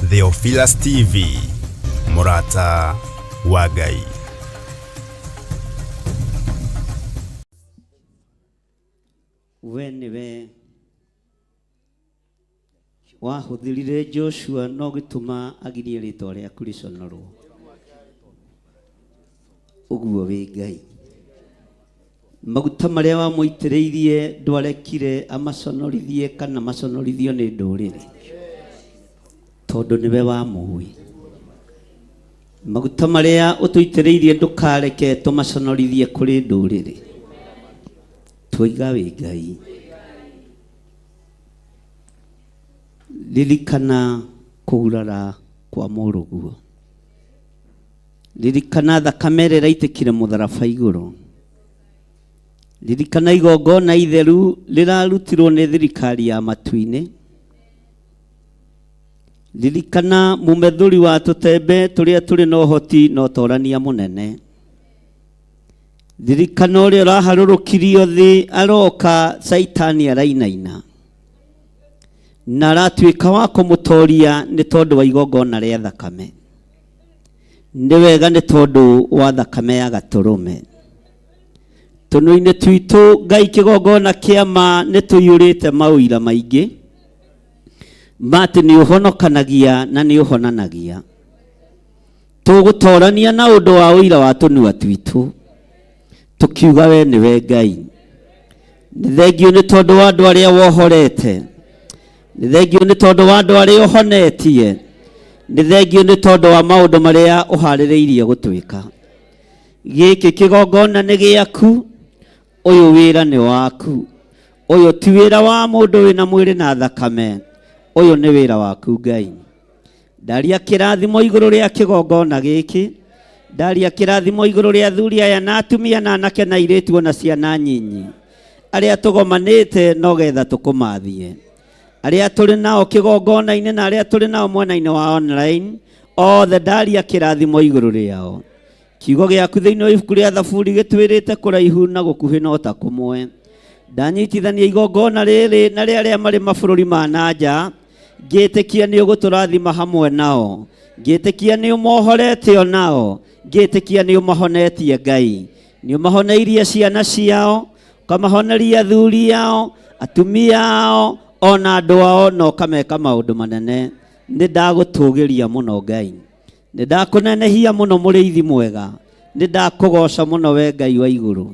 Theophilus TV, Murata wa Ngai. We nĩwe wahũthĩrire Joshua no gĩtũma agirie rĩtwa rĩaku rĩconorwo. Ũguo wĩ Ngai. Maguta marĩa wamũitĩrĩirie ndwarekire amaconorithie kana maconorithio nĩ ndũrĩrĩ, tondũ nĩwe wamũĩ. Maguta marĩa ũtũitĩrĩirie ndũkareke tũmaconorithie kũrĩ ndũrĩrĩ. Twoiga wĩ Ngai. Ririkana kũgurara kwa mũrũguo. Ririkana thakame ĩrĩa ĩraitĩkire mũtharaba igũrũ. Ririkana igongona itheru rĩrarutirwo nĩ thirikari ya matu-inĩ. Ririkana mũmethũri wa tũtembe tũrĩa tũrĩ na ũhoti na ũtorania mũnene. Ririkana ũrĩa ũraharũrũkirio thĩ aroka Caitani arainaina na aratuĩka wa kũmũtoria nĩ tondũ wa igongona rĩa thakame. Nĩ wega nĩ tondũ wa thakame ya gatũrũme. Tũnua-inĩ twitũ Ngai kĩgongona kĩa ma nĩ tũiyũrĩte maũira maingĩ ma atĩ nĩ ũhonokanagia na nĩ ũhonanagia. Tũgũtorania na ũndũ wa ũira wa tũnua twitũ tũkiuga we nĩwe Ngai. Nĩ thengio nĩ tondũ wa andũ arĩa wohorete. Nĩ thengio nĩ tondũ wa andũ arĩa ũhonetie. Nĩ thengio nĩ tondũ wa maũndũ marĩa ũharĩrĩirie gũtwĩka. Gĩkĩ kĩgongona nĩ gĩaku, ũyũ wĩra nĩ waku. Ũyũ ti wĩra wa mũndũ wĩna mwĩrĩ na thakame, ũyũ nĩ wĩra waku Ngai. Ndaria kĩrathimo igũrũ rĩa kĩgongona gĩkĩ, ndaria kĩrathimo igũrũ rĩa athuri aya na atumia na anake na airĩtu ona ciana nyinyi arĩa tũgomanĩte no getha tũkũmathie, arĩa tũrĩ nao kĩgongona-inĩ na arĩa tũrĩ nao mwena-inĩ wa online, othe ndaria kĩrathimo igũrũ rĩao. Kiugo gĩaku thĩinĩ wa ibuku rĩa Thaburi gĩtwĩrĩte kũraihu na gũkuhĩ no ta kũmwe. Ndanyitithania igongona rĩrĩ na rĩa arĩa marĩ mabũrũri ma na nja, ngĩtĩkia nĩ ũgũtũrathima hamwe nao, ngĩtĩkia nĩ ũmohorete o nao, ngĩtĩkia nĩ ũmahonetie Ngai. Nĩ ũmahoneirie ciana ciao, ũkamahoneria athuri ao, atumia ao, ona andũ ao, na ũkameka maũndũ manene. Nĩ ndagũtũgĩria mũno Ngai. Nĩ ndakũnenehia mũno mũrĩithi mwega. Nĩ ndakũgoca mũno we Ngai wa igũrũ.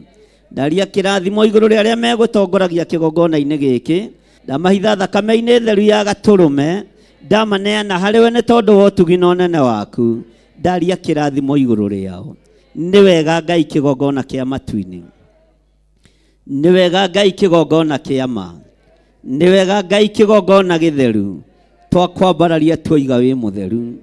Ndaria kĩrathimo igũrũ rĩa arĩa megũtongoragia kĩgongona-inĩ gĩkĩ. Ndamahitha thakame-inĩ theru ya gatũrũme. Ndamaneana harĩ we nĩ tondũ wa ũtugi na ũnene waku. Ndaria kĩrathimo igũrũ rĩao. Nĩ wega Ngai kĩgongona kĩa matu-inĩ. Nĩ wega Ngai kĩgongona kĩa ma. Nĩ wega Ngai kĩgongona gĩtheru. Twakwambararia twoiga wĩ mũtheru.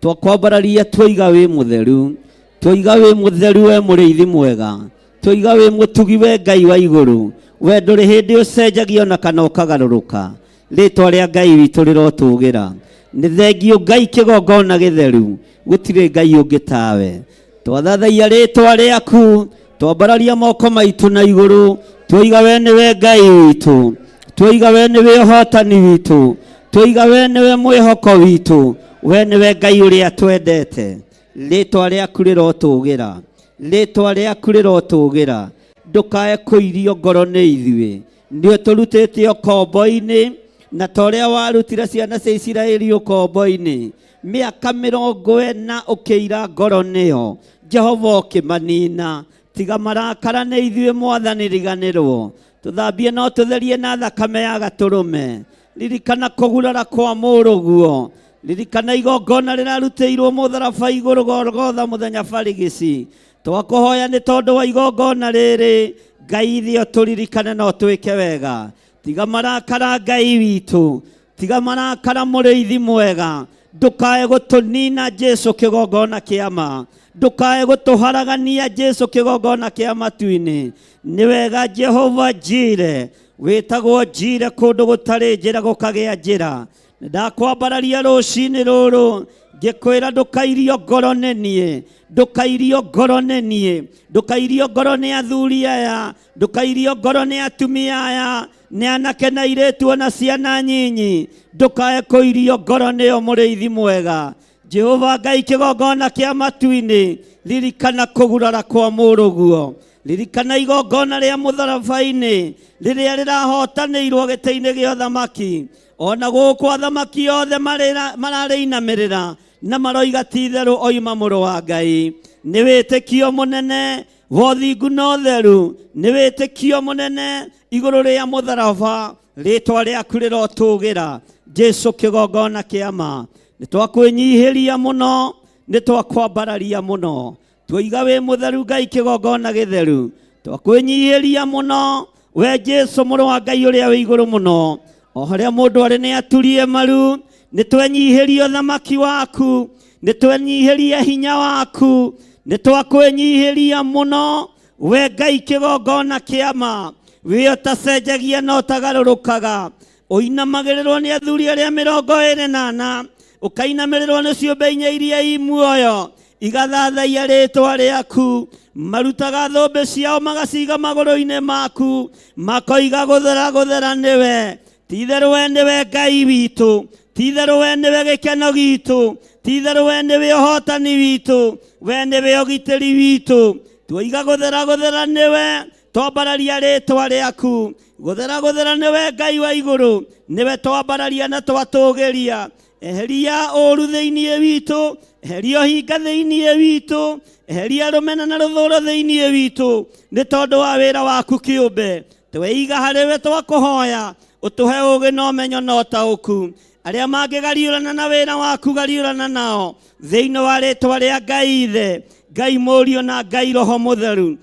Twakwambararia twoiga wĩ mũtheru. Twoiga wĩ mũtheru we mũrĩithi mwega. Twoiga wĩ mũtugi we Ngai wa igũrũ. We ndũrĩ hĩndĩ ũcenjagia ona kana ũkagarũrũka. Rĩtwa rĩa Ngai witũ rĩrotũgĩra. Nĩ thengio Ngai kĩgongona gĩtheru. Gũtirĩ Ngai ũngĩ tawe. Twathathaia rĩtwa rĩaku, twambararia moko maitũ na igũrũ, twoiga we nĩwe Ngai witũ, twoiga we nĩwe ũhotani witũ, twoiga we nĩwe mwĩhoko witũ, we nĩwe Ngai ũrĩa twendete. Rĩtwa rĩaku rĩrotũgĩra, rĩtwa rĩaku rĩrotũgĩra. Ndũkae kũirio ngoro nĩ ithuĩ, nĩ ũtũrutĩte ũkombo-inĩ, na ta ũrĩa warutire ciana cia Isiraeli ũkombo-inĩ mĩaka mĩrongo ĩna ũkĩira ngoro nĩyo, Jehova ũkĩmanina. Tiga marakara nĩ ithuĩ Mwathani, riganĩrwo. Tũthambie no tũtherie na thakame ya gatũrũme. Ririkana kũgurara kwa mũrũguo. Ririkana igongona rĩrarutĩirwo mũtharaba igũrũ Golgotha mũthenya barigici. Twakũhoya nĩ tondũ wa igongona rĩrĩ, Ngai ithuĩ tũririkane no twĩke wega. Tiga marakara Ngai witũ, tiga marakara mũrĩithi mwega. Ndũkae gũtũnina Jesu kĩgongona kĩa ma. Ndũkae gũtũharagania Jesu kĩgongona kĩa matu-inĩ. Nĩ wega Jehova Jire, Wĩtagwo njire kũndũ gũtarĩ njĩra gũkagĩa njĩra. Ndakwambararia rũcinĩ rũrũ ngĩkwĩra ndũkairio ngoro nĩ niĩ, ndũkairio ngoro nĩ niĩ, ndũkairio ngoro nĩ athuri aya, ndũkairio ngoro nĩ atumia aya, nĩ anake na airĩtu ona ciana nyinyi, ndũkae kũirio ngoro nĩo mũrĩithi mwega. Jehova Ngai kĩgongona kĩa matu-inĩ, ririkana kũgurara kwa mũrũguo, ririkana igongona rĩa mũtharaba-inĩ rĩrĩa rĩrahotanĩirwo gĩtĩ-inĩ gĩa ũthamaki. Ona gũkũ athamaki othe mararĩinamĩrĩra na maroiga ti itherũ oima mũrũ wa Ngai. Nĩ wĩtĩkio mũnene wa ũthingu na ũtheru, nĩ wĩtĩkio mũnene igũrũ rĩa mũtharaba, rĩtwa rĩaku rĩrotũgĩra. Jesu kĩgongona kĩa ma, nĩ twakwĩnyihĩria mũno, nĩ twakwambararia mũno, twoiga wĩ mũtheru Ngai kĩgongona gĩtheru, twakwĩnyihĩria mũno we Jesu mũrũ wa Ngai ũrĩa wĩ igũrũ mũno. O harĩa mũndũ arĩ nĩ aturie maru, nĩ twenyihĩria ũthamaki waku, nĩ twenyihĩria hinya waku, nĩ twakwĩnyihĩria mũno we Ngai kĩgongona kĩa ma, wĩ ũtacenjagia na ũtagarũrũkaga, ũinamagĩrĩrwo nĩ athuri arĩa 24, ũkainamĩrĩrwo nĩ ciũmbe inya iria i muoyo igathathaia rĩtwa rĩaku, marutaga thũmbĩ ciao magaciga magũrũ-inĩ maku, makoiga gũthera gũthera nĩwe, ti itherũ we nĩwe Ngai witũ, ti itherũ we nĩwe gĩkeno gitũ, ti itherũ we nĩwe ũhotani witũ, we nĩwe ũgitĩri witũ. Twoiga gũthera gũthera nĩwe, twambararia rĩtwa rĩaku, gũthera gũthera nĩwe Ngai wa igũrũ, nĩwe twambararia na twatũgĩria. Eheria ũũru thĩinĩ witũ, eheria ũhinga thĩinĩ witũ, eheria rũmena na rũthũũro thĩinĩ witũ, nĩ tondũ wa wĩra waku kĩũmbe. Tweiga harĩ we twakũhoya, ũtũhe ũũgĩ na ũmenyo na ũtaũku. Arĩa mangĩgariũrana na wĩra waku gariũrana nao thĩinĩ wa rĩtwa rĩa Ngai Ithe, Ngai Mũriũ na Ngai Roho Mũtheru.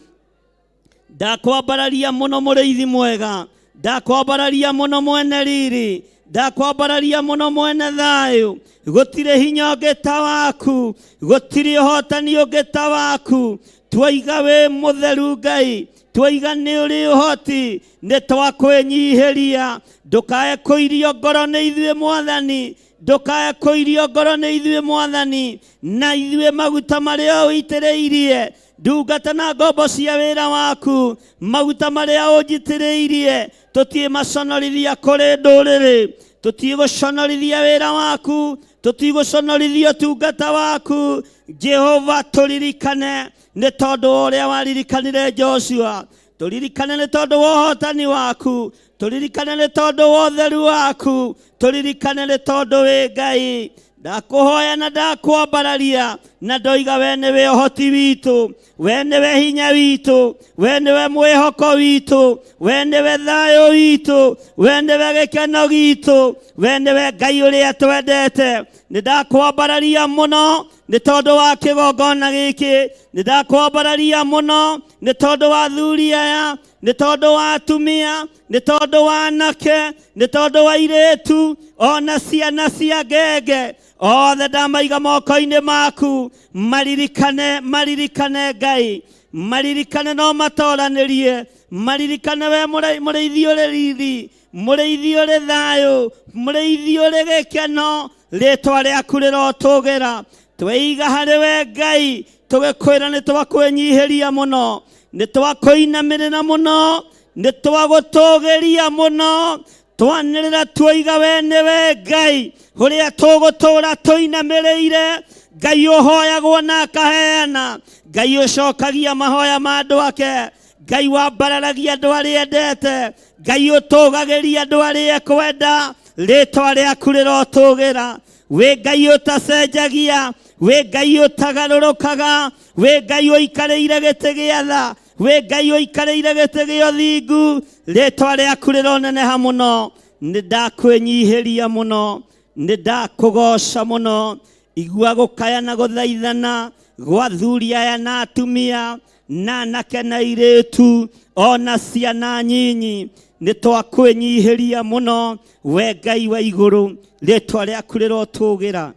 Ndakwambararia mũno mũrĩithi mwega, ndakwambararia mũno mwene riri, ndakwambararia mũno mwene thayũ. Gũtirĩ hinya ũngĩ ta waku, gũtirĩ ũhotani ũngĩ ta waku. Twoiga wĩ mũtheru Ngai, twoiga nĩ ũrĩ ũhoti, nĩ twakwĩnyihĩria. Ndũkae kũirio ngoro nĩ ithuĩ Mwathani, ndũkae kũirio ngoro nĩ ithuĩ Mwathani, na ithuĩ maguta marĩa ũitĩrĩirie ndungata na ngombo cia wĩra waku, maguta marĩa ũnjitĩrĩirie tũtiĩ maconorithia kũrĩ ndũrĩrĩ, tũtiĩ gũconorithia wĩra waku, tũtiĩ gũconorithia ũtungata waku. Jehova tũririkane nĩ tondũ wa ũrĩa waririkanire Joshua, tũririkane nĩ tondũ wa ũhotani waku, tũririkane nĩ tondũ wa ũtheru waku, tũririkane nĩ tondũ wĩ Ngai. Ndakũhoya na ndakwambararia na ndoiga we nĩwe ũhoti witũ, we nĩwe hinya witũ, we nĩwe mwĩhoko witũ, we nĩwe thayũ witũ, we nĩwe gĩkeno gitũ, we nĩwe Ngai ũrĩa twendete. Nĩ ndakwambararia mũno nĩ tondũ wa kĩgongona gĩkĩ, nĩ ndakwambararia mũno nĩ tondũ wa athuri aya, nĩ tondũ wa atumia, nĩ tondũ wa anake, nĩ tondũ wa airĩtu, ona ciana cia ngenge, othe ndamaiga moko-inĩ maku. Maririkane, maririkane Ngai, maririkane no matoranĩrie, maririkane we mũrĩithi ũrĩ riri, mũrĩithi ũrĩ thayũ, mũrĩithi ũrĩ gĩkeno, rĩtwa rĩaku rĩrotũgĩra. Tweiga harĩ we Ngai, tũgĩkwĩra nĩ twakwĩnyihĩria mũno, nĩ twakũinamĩrĩra mũno, nĩ twagũtũgĩria mũno, twanĩrĩra tuoiga we nĩwe Ngai ũrĩa tũgũtũũra tũinamĩrĩire, Ngai ũhoyagwo na akaheana, Ngai ũcokagia mahoya ma andũ ake, Ngai wambararagia andũ arĩa endete, Ngai ũtũgagĩria andũ arĩa ekwenda, rĩtwa rĩaku rĩrotũgĩra. Wĩ Ngai ũtacenjagia, wĩ Ngai ũtagarũrũkaga, wĩ Ngai ũikarĩire gĩtĩ gĩa tha, wĩ Ngai ũikarĩire gĩtĩ gĩa ũthingu, rĩtwa rĩaku rĩroneneha mũno. Nĩ ndakwĩnyihĩria mũno, nĩ ndakũgoca mũno. Igua gũkaya na gũthaithana gwa athuri aya na atumia na anake na airĩtu ona ciana nyinyi, nĩ twakwĩnyihĩria mũno we Ngai wa igũrũ, rĩtwa rĩaku rĩrotũgĩra.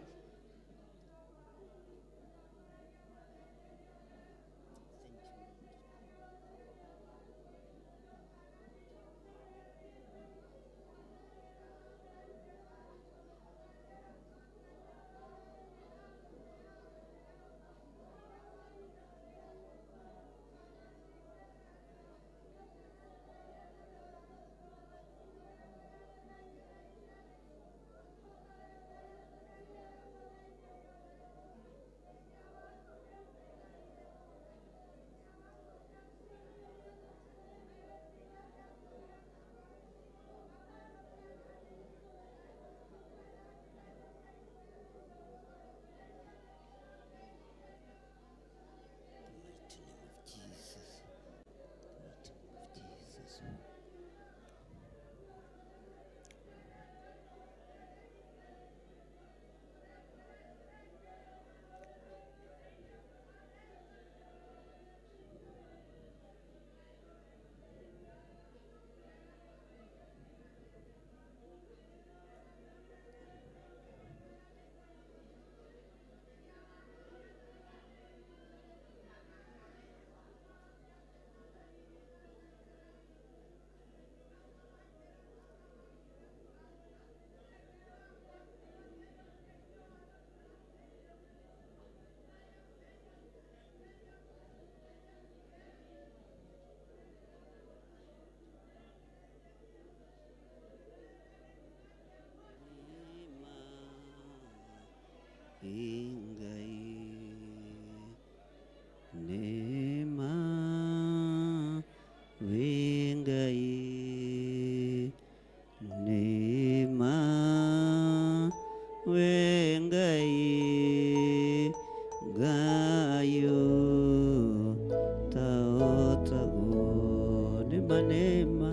Taotagwo nĩma nĩma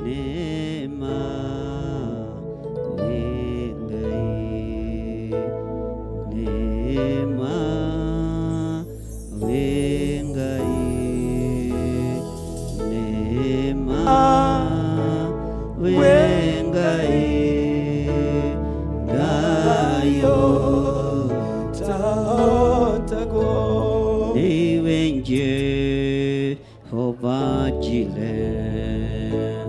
nĩma wĩ Ngai nĩma wĩ Ngai nĩma wĩ Ngai Ngayo Taotagwo niwe Jehova Jireh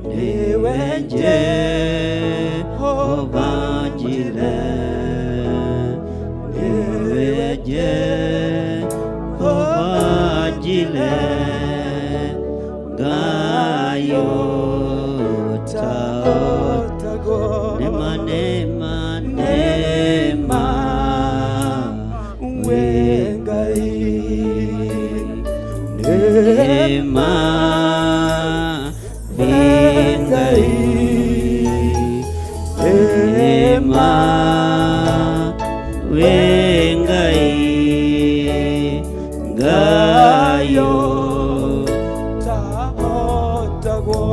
niwe Jehova Jireh niwe Jehova Jireh Ngayo Taotagwo Nema nema nema wĩ Ngai Nema wĩ Ngai Nema wĩ Ngai Ngayo Taotagwo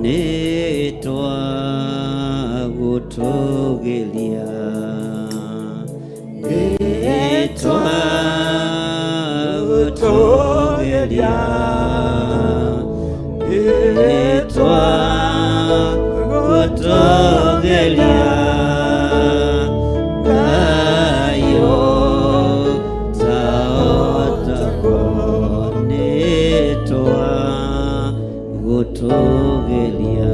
nĩtwagũtũgĩria nĩtwagũtũgĩria nĩtwagũtũgĩria Ngayo taotagwo nĩtwagũtũgĩria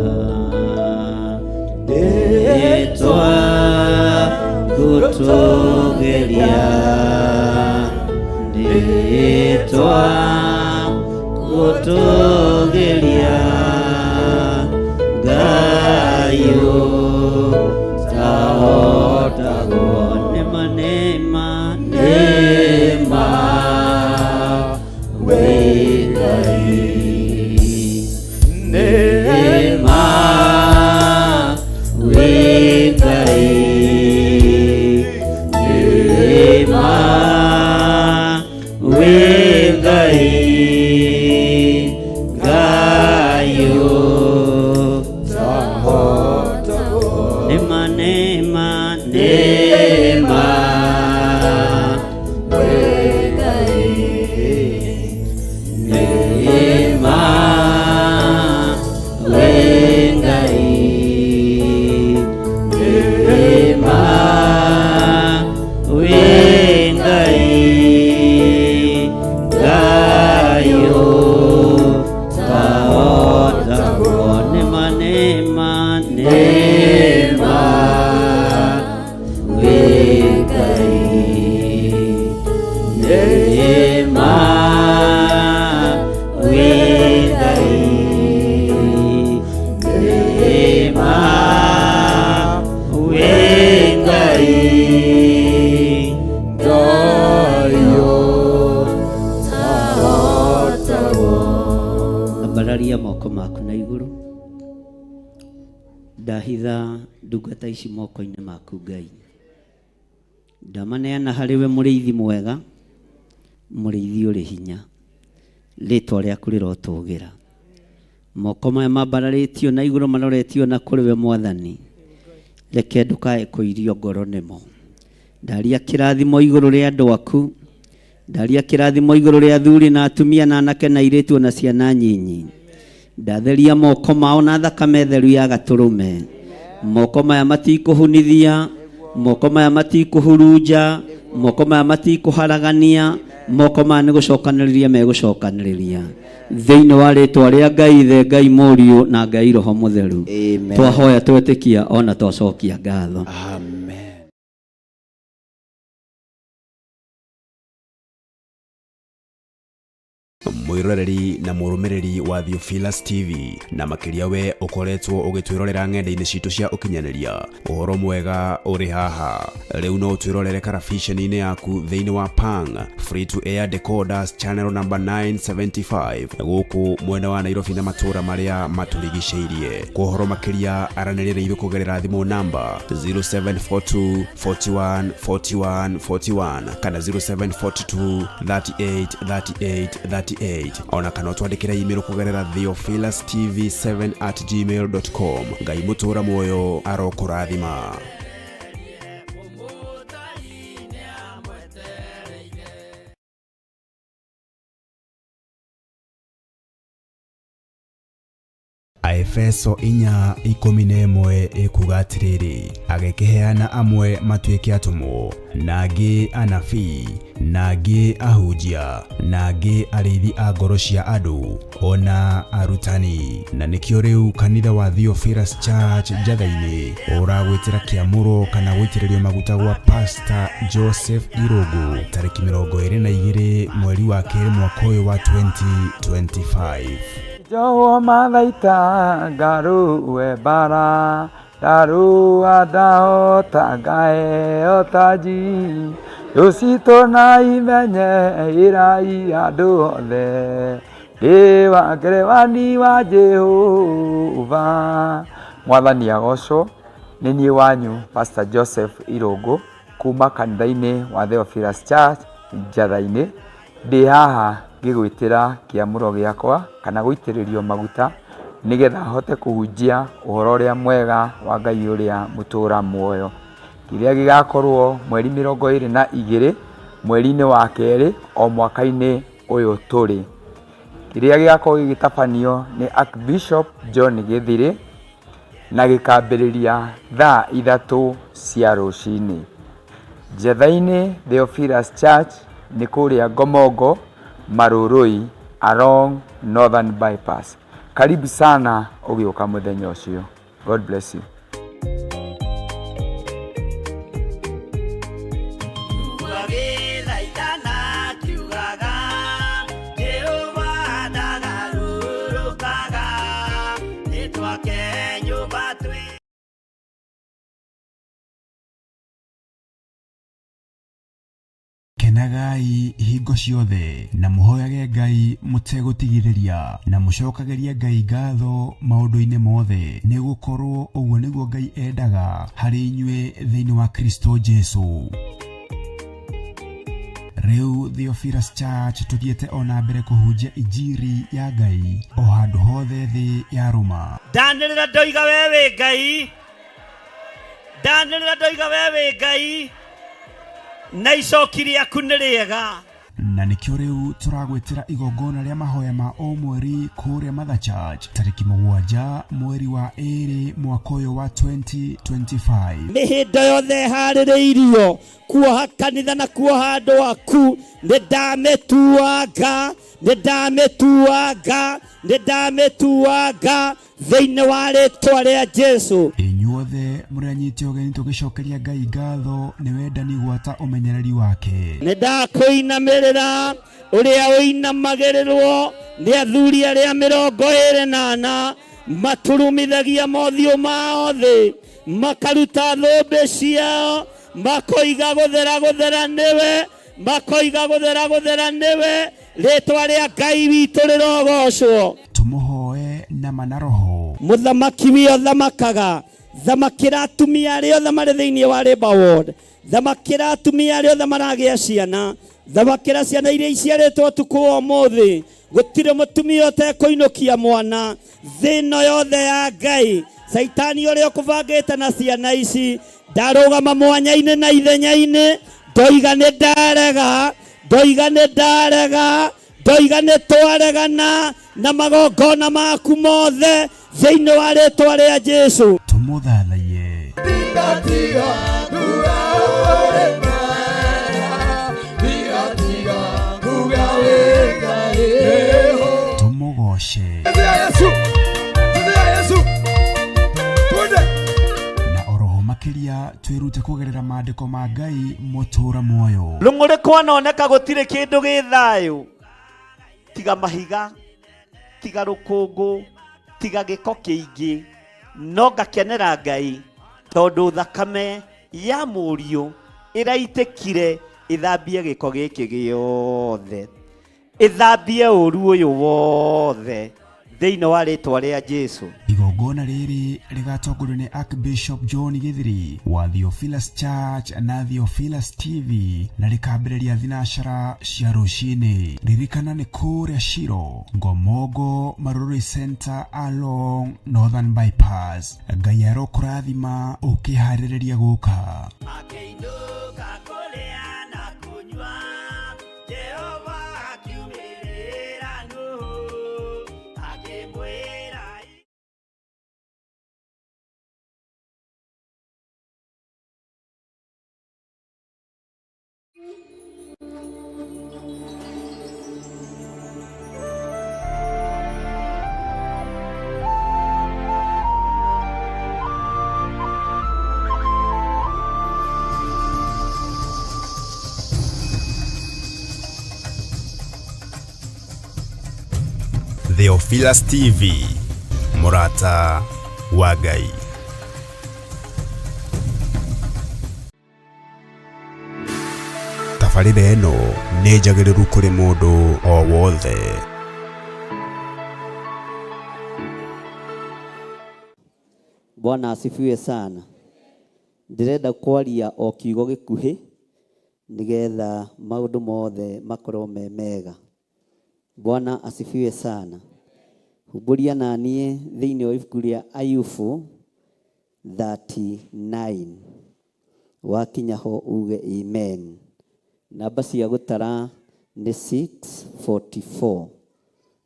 nĩtwagũtũgĩria nĩtwagũtũgĩria Ngayo taotagwo nĩma nĩma nĩma wĩ Ngai nĩma wĩ Ngai nĩma wĩ Ngai Ngayo nĩma nĩma nĩma wĩ Ngai nĩma wĩ Ngai nĩma wĩ Ngai Ngayo taotagwo nĩma nĩma nĩma wĩ Ngai nĩma wĩ Ngai nĩma wĩ Ngai Ngayo taotagwo Ambararia moko maku na igũrũ ndahitha ndungata ici moko-inĩ maku Ngai ndamaneana harĩ we mũrĩithi mwega mũrĩithi ũrĩ hinya rĩtwa rĩaku rĩrotũgĩra moko maya mambararĩtio na igũrũ maroretio na kũrĩ we mwathani reke ndũkae kũirio ngoro nĩmo ndaria kĩrathimo igũrũ rĩa andũ aku ndaria kĩrathimo igũrũ rĩa athuri na atumia na anake na airĩtu na ciana nyinyi ndatheria moko mao na thakame theru ya gatũrũme moko maya matikũhunithia moko maya matikũhurunja moko maya matikũharagania moko maya nĩ gũcokanĩrĩria megũcokanĩrĩria thĩinĩ wa rĩtwa rĩa Ngai Ithe Ngai Mũriũ na Ngai Roho Mũtheru. Amen. Twahoya twetĩkia ona twacokia ngatho. Amen. Mwiroreri na mũrũmĩrĩri wa Theophilus TV na makĩria we ũkoretwo ũgĩtwĩrorera ng'enda-inĩ citũ cia ũkinyanĩria ũhoro mwega ũrĩ haha rĩu no ũtwĩrorere karabiceni-inĩ yaku thĩinĩ wa Pang free to air decoders channel number 975 gũkũ mwena wa Nairobi na matũũra marĩa matũrigicĩirie kwa ũhoro makĩria aranĩria na ithuĩ kũgerera thimũ namba 0742 41 41 41 kana 0742 38 38 38. 38 ona kana ũtwandĩkĩre email kũgerera theophilustv7@gmail.com. Ngai mũtũra muoyo arokũrathima. Aefeso 4:11 ĩkuga atĩrĩrĩ, agĩkĩheana amwe matuĩke atũmwo, na angĩ anabii, na angĩ ahunjia, na angĩ arĩithi a ngoro cia andũ, ona arutani. Na nĩkĩo rĩu kanitha wa Theophilus Church Njatha-inĩ ũragwĩtĩra kĩamũro kana gũitĩrĩrio maguta gwa Pastor Joseph Irũngũ tarĩki 22 mweri wa kerĩ mwaka ũyũ wa 2025. Jọ̀wọ́ má laita ngarũe mbara ndarũa ndahota ngaheo taji rũcitũ na imenye ĩrai andũ othe ndĩ wa ngerewani wa Jehova. Mwathani agocwo. Nĩ niĩ wanyu Pastor Joseph Irũngũ kuma kanitha-inĩ wa Theophilus Church Njatha-inĩ. Ndĩ haha ngĩgwĩtĩra kĩamũro gĩakwa kana gũitĩrĩrio maguta nĩgetha hote kũhunjia ũhoro ũrĩa mwega wa Ngai ũrĩa mũtũra muoyo, kĩrĩa gĩgakorwo mweri 22 mweri-inĩ wa kerĩ o mwaka-inĩ ũyũ tũrĩ, kĩrĩa gĩgakorwo gĩgĩtabanio nĩ Archbishop John Gĩthirĩ na gĩkambĩrĩria thaa 3 cia rũcinĩ. Njatha-inĩ Theophilus Church nĩ kũrĩa Ngomongo Marurui along Northern Bypass. Karibu sana ũgĩũka mũthenya ũcio. God bless you. Kenagai hingo ciothe na mũhoyage Ngai mũtegũtigithĩria na mũcokagĩrie Ngai ngatho maũndũ-inĩ mothe, nĩ gũkorwo ũguo nĩguo Ngai endaga harĩ inyuĩ thĩinĩ wa Kristo Jesu. Rĩu Theophilus Church tũthiĩte ona mbere kũhunjia injiri ya Ngai o handũ hothe thĩ ya rũma. Ndanĩrĩra ndoiga we wĩ Ngai, ndanĩrĩra ndoiga we wĩ Ngai, na icoki rĩaku nĩ rĩega. Na nĩkĩo rĩu tũragwĩtĩra igongona rĩa mahoya ma o mweri kũrĩa Mother Church tarĩki 7 mweri wa 2 mwaka ũyũ wa 2025. Mĩhĩndo yothe ĩharĩrĩirio kuoha kanitha na kuoha andũ aku, nĩ ndamĩtuanga, nĩ ndamĩtuanga, nĩ ndamĩtuanga thĩinĩ wa rĩtwa rĩa Jesu. Inyuothe mũrĩ anyite ũgeni tũgĩcokeria Ngai ngatho nĩ wendani gwata ũmenyereri wake. Nĩ ndakũinamĩrĩra ũrĩa ũinamagĩrĩrwo nĩ athuri arĩa 24 maturumithagia mothiũ mao thĩ, makaruta thũmbĩ ciao, makoiga gũthera gũthera nĩwe, makoiga gũthera gũthera nĩwe, rĩtwa rĩa Ngai witũ rĩrogocwo. Tũmũhoe na mana roho. Mũthamaki wio thamakaga, thamakĩra atumia arĩa othe marĩ thĩinĩ wa Labour Ward, thamakĩra atumia arĩa othe maragĩa ciana, thamakĩra ciana iria iciarĩtwo ũtukũ wa ũmũthĩ. Gũtirĩ mũtumia ũtekũinũkia mwana thĩ ĩno yothe ya Ngai. Caitani ũrĩa ũkũbangĩte na ciana ici ndarũgama mwanya-inĩ na ithenya-inĩ, ndoiga nĩ ndarega, ndoiga nĩ ndarega, ndoiga nĩ twaregana na magongona maku mothe thĩinĩ wa rĩtwa rĩa Jesu. Tũmũthathaiye. Tũmũgoce. Na oroho makĩria twĩrute kũgerera maandĩko ma Ngai mũtũra muoyo. Rũng'ũrĩ kwanoneka gũtirĩ kĩndũ gĩ thayũ tiga mahiga, tiga rũkũngũ, tiga gĩko kĩingĩ, no ngakenera Ngai tondũ thakame ya mũriũ ĩraitĩkire ĩthambie gĩko gĩkĩ gĩothe, ĩthambie ũru ũyũ wothe thĩinĩ wa rĩtwa rĩa Jesu. Igongona Igongona rĩrĩ rĩgatongorio nĩ Archbishop John Githiri wa Theophilus Church na Theophilus TV na rĩkambĩrĩria thinacara cia rũcinĩ. Ririkana nĩ kũrĩa Shiro, Ngomongo, Marurui Center along Northern Bypass. Ngai arokũrathima ũkĩharĩrĩria gũka. Akĩinũka kũrĩa na kũnyua, Jehova akiumĩrĩra Nuhu, akĩmwĩra. Theophilus TV, mũrata wa Ngai. Tabarĩra ĩno nĩ njagĩrĩru kũrĩ mũndũ o wothe. Bwana asifiwe sana. Ndĩrenda kwaria o kiugo gĩkuhĩ nĩgetha maũndũ mothe makorwo me mega. Bwana asifiwe sana. Humbũria na niĩ thĩinĩ wa ibuku rĩa Ayubu 39. Wakinya ho uge amen. Namba cia gũtara nĩ 644.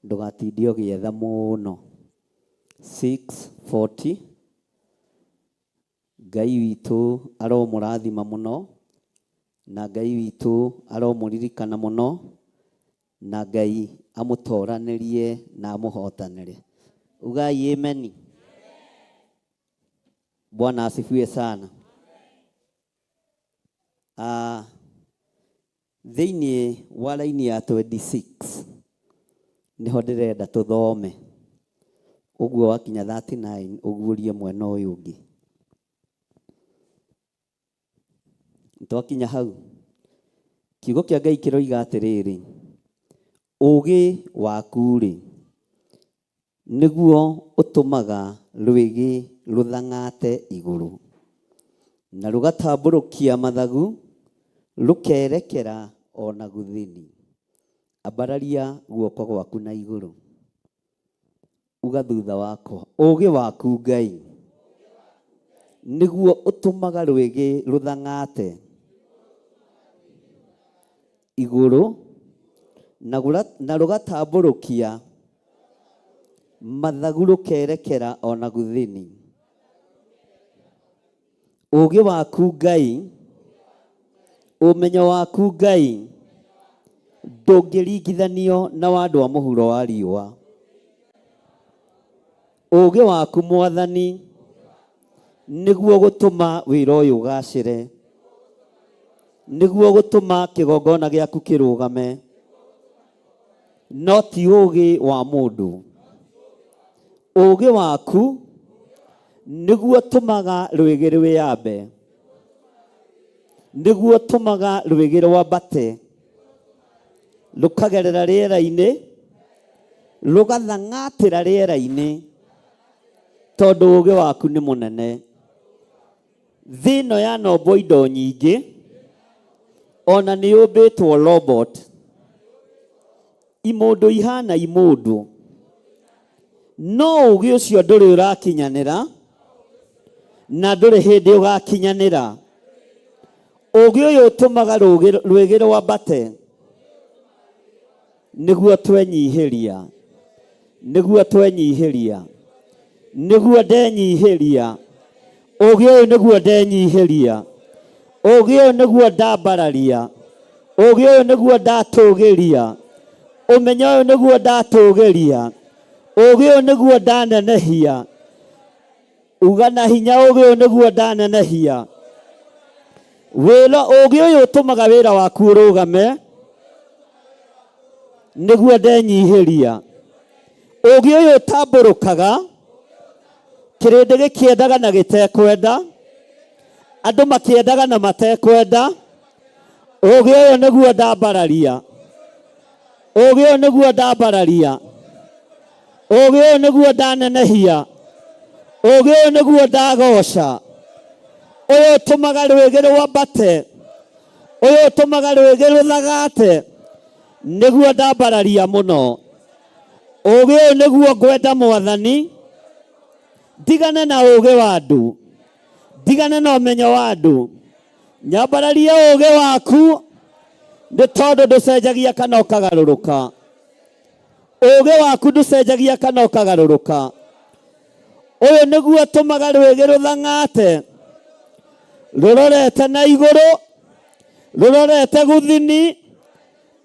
Ndũgatinde ũgĩetha mũno. 640. Ngai witũ aromũrathima mũno na Ngai witũ aromũririkana mũno na Ngai amũtoranĩrie na amũhotanĩre. Ugai amen. Bwana asifiwe sana. Ah, thĩinĩ wa raini ya 26 nĩho ndĩrenda tũthome ũguo wakinya 39 ũguũrie mwena ũyũ ũngĩ. Twakinya hau kiugo kĩa Ngai kĩroiga atĩrĩrĩ, ũũgĩ waku-rĩ nĩguo ũtũmaga rwĩgĩ rũthang'ate igũrũ na rũgatambũrũkia mathagu rũkerekera ona gũthini. Ambararia guoko gwaku na igũrũ, uga thutha wakwa, ũũgĩ waku Ngai nĩguo ũtũmaga rwĩgĩ rũthang'ate igũrũ na rũgatambũrũkia mathagu rũkerekera ona gũthini. Ũũgĩ waku Ngai, ũmenyo waku Ngai ndũngĩringithanio na wa andũ a mũhuro wa riũa. Ũũgĩ waku Mwathani nĩguo gũtũma wĩra ũyũ ũgacĩre, nĩguo gũtũma kĩgongona gĩaku kĩrũgame, no ti ũũgĩ wa mũndũ. Ũũgĩ waku nĩguo ũtũmaga rwĩgĩ rwĩyambe, nĩguo ũtũmaga rwĩgĩ rwambate rũkagerera rĩera-inĩ, rũgathang'atĩra rĩera-inĩ, tondũ ũũgĩ waku nĩ mũnene. Thĩ ĩno yanombwo indo nyingĩ, ona nĩ yũmbĩtwo robot, imũndũ ihana imũndũ, no ũũgĩ ũcio ndũrĩ ũrakinyanĩra na ndũrĩ hĩndĩ ũgakinyanĩra. Ũũgĩ ũyũ ũtũmaga rwĩgĩ rwambate nĩguo twenyihĩria, nĩguo twenyihĩria, nĩguo ndenyihĩria. Ũũgĩ ũyũ nĩguo ndenyihĩria, ũũgĩ ũyũ nĩguo ndambararia, ũũgĩ ũyũ nĩguo ndatũgĩria, ũmenyo ũyũ nĩguo ndatũgĩria, ũũgĩ ũyũ nĩguo ndanenehia. Uga na hinya, ũũgĩ ũyũ nĩguo ndanenehia. Wĩra ũũgĩ ũyũ ũtũmaga wĩra waku ũrũgame nĩguo ndenyihĩria. Ũũgĩ ũyũ ũtambũrũkaga kĩrĩndĩ gĩkĩendaga na gĩtekwenda, andũ makĩendaga na matekwenda. Ũũgĩ ũyũ nĩguo ndambararia, ũũgĩ ũyũ nĩguo ndambararia, ũũgĩ ũyũ nĩguo ndanenehia, Ũũgĩ ũyũ nĩguo ndagoca, ũyũ ũtũmaga rwĩgĩ rwambate, ũyũ ũtũmaga rwĩgĩ rũthagate, nĩguo ndambararia mũno. Ũũgĩ ũyũ nĩguo ngwenda Mwathani, ndigane na ũũgĩ wa andũ, ndigane na ũmenyo wa andũ, nyambararie ũũgĩ waku, nĩ tondũ ndũcenjagia kana ũkagarũrũka. Ũũgĩ waku ndũcenjagia kana ũkagarũrũka. Ũyũ nĩguo ũtũmaga rwĩgĩ rũthang'ate rũrorete na igũrũ, rũrorete gũthini,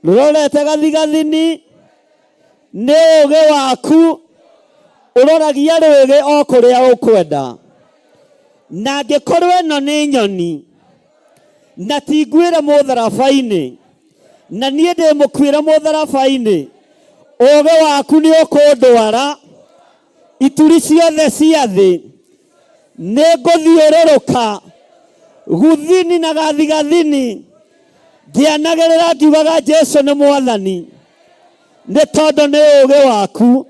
rũrorete gathigathini. Nĩ ũũgĩ waku ũroragia rwĩgĩ o kũrĩa ũkwenda. Na angĩkorwo ĩno nĩ nyoni na ti nguĩre mũtharaba-inĩ, na niĩ ndĩ mũkuĩre mũtharaba-inĩ, ũũgĩ waku nĩ ũkũndwara ituri ciothe cia thĩ. Nĩ ngũthiũrũrũka guthini na gathigathini ngĩanagĩrĩra ngiugaga Jesu nĩ Mwathani, nĩ tondũ nĩ ũũgĩ waku.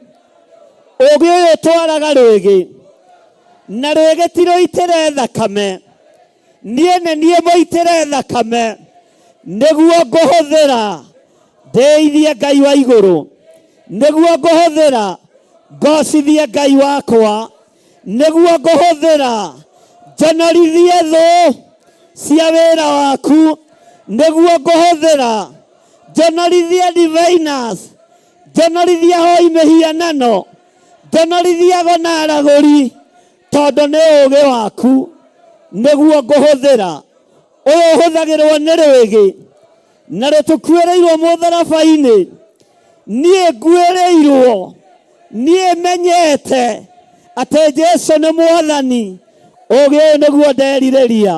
Ũũgĩ ũyũ ũtwaraga rwĩgĩ, na rwĩgĩ ti rũitĩre thakame. Niĩ nĩ niĩ mũitĩre thakame, nĩguo ngũhũthĩra ndĩithie Ngai wa igũrũ, nĩguo ngũhũthĩra ngocithie Ngai wakwa, nĩguo ngũhũthĩra njonorithie thũ cia wĩra waku, nĩguo ngũhũthĩra njonorithie diviners, njonorithie hoi mĩhianano, njonorithie ago na aragũri, tondũ nĩ ũũgĩ waku nĩguo ngũhũthĩra. Ũyũ ũhũthagĩrwo nĩ rwĩgĩ na rũtũkuĩrĩirwo mũtharaba-inĩ. Niĩ nguĩrĩirwo, niĩ menyete atĩ Jesu nĩ Mwathani. Ũũgĩ ũyũ nĩguo nderirĩria.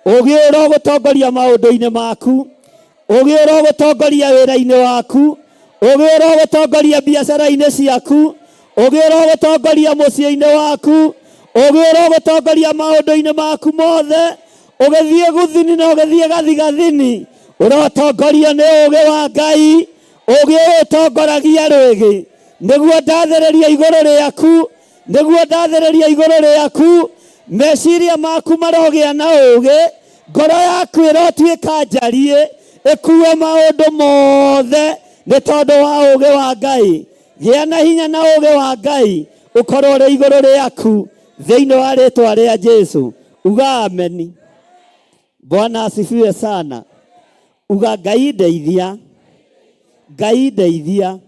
Ũũgĩ ũyũ ũrogũtongoria maũndũ-inĩ maku. Ũũgĩ ũrogũtongoria wĩra-inĩ waku. Ũũgĩ ũrogũtongoria biacara-inĩ ciaku. Ũũgĩ ũrogũtongoria mũciĩ-inĩ waku. Ũũgĩ ũrogũtongoria maũndũ-inĩ maku mothe. Ũgĩthiĩ gũthini na ũgĩthiĩ gathigathini, ũrotongorio nĩ ũũgĩ wa Ngai. Ũũgĩ ũyũ ũtongoragia rwĩgĩ, nĩguo ndathĩrĩria igũrũ rĩaku, nĩguo ndathĩrĩria igũrũ rĩaku. Meciria maku marogĩa na ũũgĩ, ngoro yaku ĩrotuĩka njariĩ, ĩkuue maũndũ mothe nĩ tondũ wa ũũgĩ wa Ngai. Gĩa na hinya na ũũgĩ wa Ngai ũkorwo ũrĩ igũrũ rĩaku thĩinĩ wa rĩtwa rĩa Jesu. Uga ameni. Bwana asifiwe sana. Uga Ngai ndeithia, Ngai ndeithia,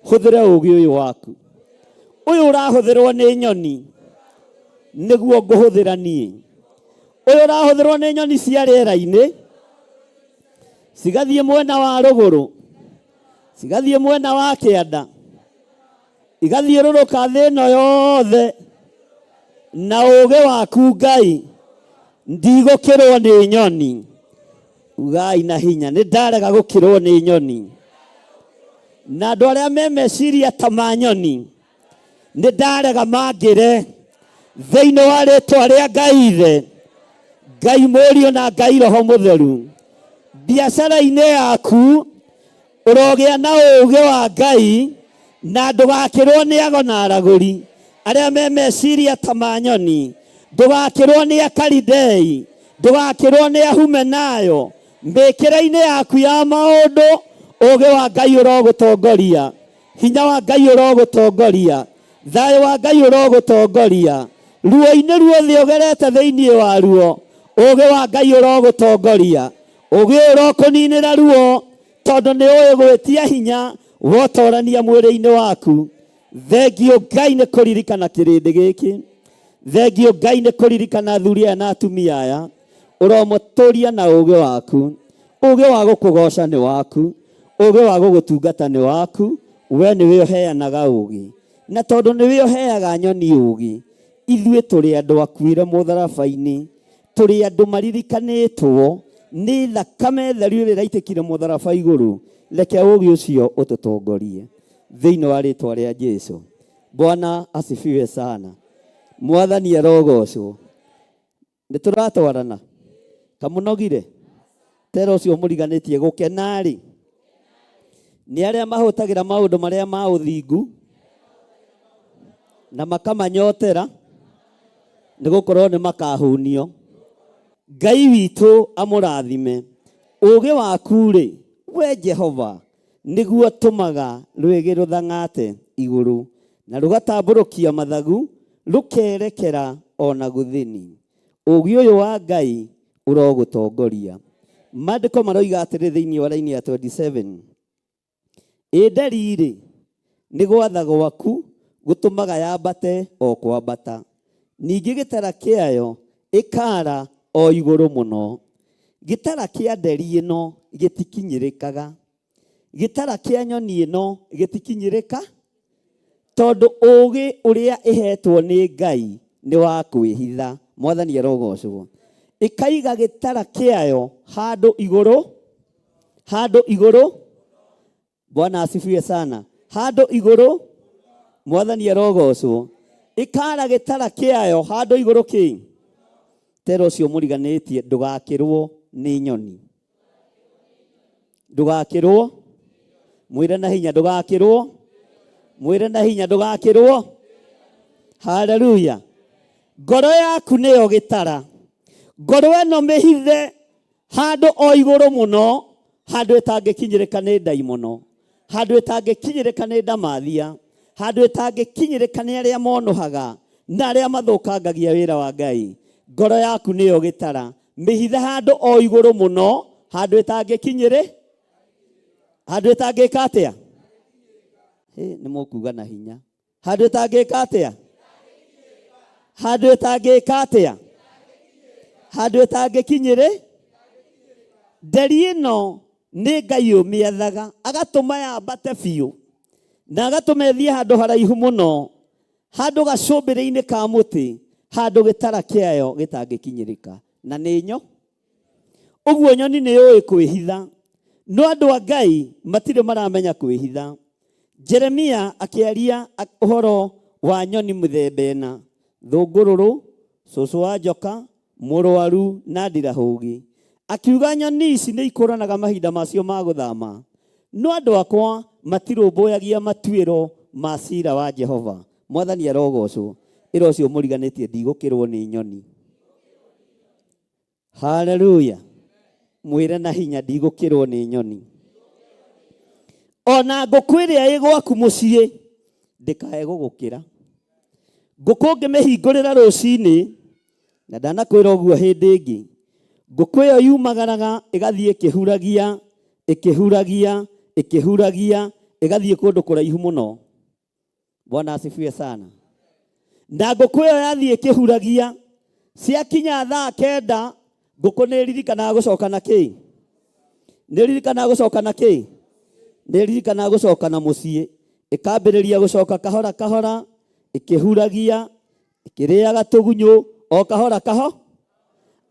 hũthĩre ũũgĩ ũyũ waku. Ũyũ ũrahũthĩrwo nĩ nyoni nĩguo ngũhũthĩra niĩ. Ũyũ ũrahũthĩrwo nĩ nyoni cia rĩera-inĩ cigathiĩ mwena wa rũgũrũ, cigathiĩ mwena wa kĩanda, igathiũrũrũka thĩ ĩno yothe na ũũgĩ waku Ngai, ndigũkĩrwo nĩ nyoni. Ugai na hinya, nĩ ndarega gũkĩrwo nĩ nyoni. Na andũ arĩa me meciria ta ma nyoni, nĩ ndarega mangĩre thĩinĩ wa rĩtwa rĩa Ngai Ithe, Ngai Mũriũ na Ngai Roho Mũtheru. Biacara-inĩ yaku ũrogĩa na ũũgĩ wa Ngai na ndũgakĩrwo nĩ ago na aragũri arĩa me meciria ta ma nyoni, ndũgakĩrwo nĩ Akalidei, ndũgakĩrwo nĩ Ahumenayo. Mĩkĩre-inĩ yaku ya maũndũ, ũũgĩ wa Ngai ũrogũtongoria, hinya wa Ngai ũrogũtongoria, thayũ wa Ngai ũrogũtongoria, ruo-inĩ ruothe ũgerete thĩinĩ waruo, ũũgĩ wa Ngai ũrogũtongoria, ũũgĩ ũyũ ũrokũninĩra ruo, tondũ nĩ ũĩ gwĩtia hinya wotorania mwĩrĩ-inĩ waku. Thengiũ Ngai nĩ kũririkana kĩrĩndĩ gĩkĩ, thengiũ Ngai nĩ kũririkana athuri aya na atumia aya, ũromotũria na ũũgĩ waku. Ũũgĩ wa gũkũgoca nĩ waku, ũũgĩ wa gũgũtungata nĩ waku, we nĩwe ũheanaga ũũgĩ. Na tondũ nĩwe ũheaga nyoni ũũgĩ, ithuĩ tũrĩ andũ akuĩre mũtharaba-inĩ, tũrĩ andũ maririkanĩtwo nĩ thakame theru ĩrĩa ĩraitĩkire mũtharaba igũrũ. Reke ũũgĩ ũcio ũtũtongorie thĩinĩ wa rĩtwa rĩa Jesu. Bwana asifiwe sana. Mwathani arogocwo. Nĩ tũratwarana? Kamũnogire? Tera ũcio mũriganĩtie gũkena-rĩ, nĩ arĩa mahũtagĩra maũndũ marĩa ma ũthingu. Na makamanyotera nĩ gũkorwo nĩ makahũnio. Ngai witũ amũrathime. Ũũgĩ waku-rĩ, we Jehova, nĩguo ũtũmaga rwĩgĩ rũthang'ate igũrũ, na rũgatambũrũkia mathagu rũkerekera o na gũthini. Ũũgĩ ũyũ wa Ngai ũrogũtongoria. Maandĩko maroiga atĩrĩ thĩinĩ wa raini ya 27, Ĩ nderi-rĩ, nĩ gwatha gwaku gũtũmaga yambate o kwambata, ningĩ gĩtara kĩayo ĩkaara o igũrũ mũno. Gĩtara kĩa nderi ĩno gĩtikinyĩrĩkaga, gĩtara kĩa nyoni ĩno gĩtikinyĩrĩka, tondũ ũũgĩ ũrĩa ĩhetwo nĩ Ngai nĩ wa kwĩhitha. Mwathani arogocwo. Ĩkaiga gĩtara kĩayo handũ igũrũ, handũ igũrũ. Bwana asifiwe sana. Handũ igũrũ, Mwathani arogocwo. Ĩkara gĩtara kĩayo handũ igũrũ kĩ tera ũcio mũriganĩtie, ndũgakĩrwo nĩ nyoni, ndũgakĩrwo, mwĩre na hinya, ndũgakĩrwo, mwĩre na hinya, ndũgakĩrwo. Haleluya. Ngoro yaku nĩyo gĩtara. Ngoro ĩno mĩhithe handũ o igũrũ mũno, handũ ĩtangĩkinyĩrĩka nĩ ndaimono, handũ ĩtangĩkinyĩrĩka nĩ ndamathia, handũ ĩtangĩkinyĩrĩka nĩ arĩa monũhaga na arĩa mathũkangagia wĩra wa Ngai. Ngoro yaku nĩyo gĩtara, mĩhithe handũ o igũrũ mũno, handũ ĩtangĩkinyĩrĩ, handũ ĩtangĩka atĩa? Hĩ, nĩ mũkuga na hinya. Handũ ĩtangĩka atĩa? Handũ ĩtangĩka atĩa? Handũ ĩtangĩkinyĩrĩ. Nderi ĩno nĩ Ngai ũmĩathaga, agatũma yambate biũ na agatũma ĩthiĩ handũ haraihu mũno, handũ gacũmbĩrĩ-inĩ ka mũtĩ, handũ gĩtara kĩayo gĩtangĩkinyĩrĩka. Na nĩ nyo ũguo nyoni nĩ yũĩ kwĩhitha, no andũ a Ngai matirĩ maramenya kwĩhitha. Jeremia akĩaria ũhoro wa nyoni mĩthemba ĩna, thũngũrũrũ, cũcũ wa njoka, mũrwaru na ndirahũgĩ. Akiuga nyoni ici nĩ ikũranaga mahinda macio ma gũthama, no andũ akwa matirũmbũyagia matuĩro ma cira wa Jehova. Mwathani arogocwo. Ĩra ũcio mũriganĩtie, ndigũkĩrwo nĩ nyoni. Haleluya. Mwĩre na hinya, ndigũkĩrwo nĩ nyoni. Ona ngũkũ ĩrĩa ĩ gwaku mũciĩ ndĩkae gũgũkĩra. Ngũkũ ũngĩmĩhingũrĩra rũcinĩ, na ndanakwĩra ũguo hĩndĩ ĩngĩ, ngũkũ ĩyo yumagaraga ĩgathiĩ ĩkĩhuragia, ĩkĩhuragia, ĩkĩhuragia, ĩgathiĩ kũndũ kũraihu mũno. Bwana asifiwe sana. Na ngũkũ ĩyo yathiĩ ĩkĩhuragia, ciakinya thaa 9, ngũkũ nĩ ĩririkanaga gũcoka na kĩ? Nĩ ĩririkanaga gũcoka na kĩ? Nĩ ĩririkanaga gũcoka na mũciĩ. Ĩkambĩrĩria gũcoka kahora kahora, ĩkĩhuragia, ĩkĩrĩaga tũgunyũ, o kahora kaho.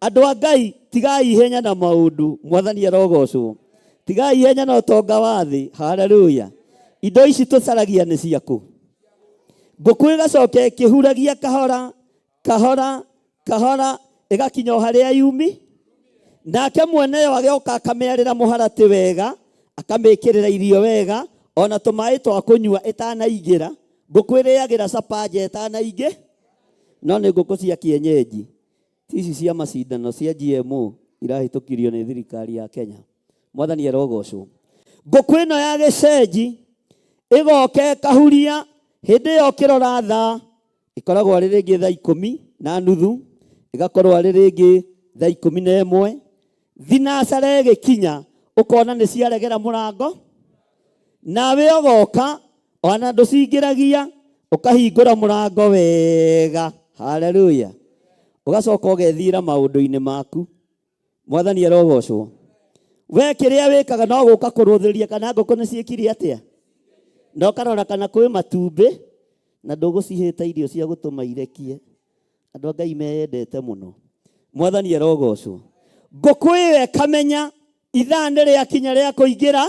Andũ a Ngai, tigai ihenya na maũndũ. Mwathani arogocwo. Tigai ihenya na ũtonga wa thĩ. Haleluya. Indo ici tũcaragia nĩ ciaku. Ngũkũ ĩgacoka ĩkĩhuragia kahora kahora kahora, ĩgakinya o harĩa yumi. Nake mwene yo agĩoka akamĩarĩra mũharatĩ wega, akamĩkĩrĩra irio wega, ona tũmaĩ twa kũnyua ĩtanaingĩra. Ngũkũ ĩrĩagĩra capanja ĩtanaingĩ, no nĩ ngũkũ cia kienyeji, ti ici cia macindano cia GMO irahĩtũkirio nĩ thirikari ya Kenya. Mwathani arogocwo. Ngũkũ ĩno ya gĩcenji ĩgoka ĩkahuria, hĩndĩ ĩyo ũkĩrora thaa ĩkoragwo arĩ rĩngĩ thaa 10:30, ĩgakorwo arĩ rĩngĩ thaa 11, thinacara ĩgĩkinya ũkona nĩ ciaregera mũrango, nawe ũgoka ona ndũcingĩragia, ũkahingũra mũrango wega. Haleluya. Ũgacoka ũgethiĩra maũndũ-inĩ maku. Mwathani arogocwo. We kĩrĩa wĩkaga no gũka kũrũthĩria kana ngũkũ nĩ ciĩkire atĩa, na ũkarora kana kwĩ matumbĩ, na ndũgũcihĩte irio cia gũtũma irekie. Andũ a Ngai meyendete mũno. Mwathani arogocwo. Ngũkũ ĩyo ĩkamenya ithaa nĩ rĩakinya rĩa kũingĩra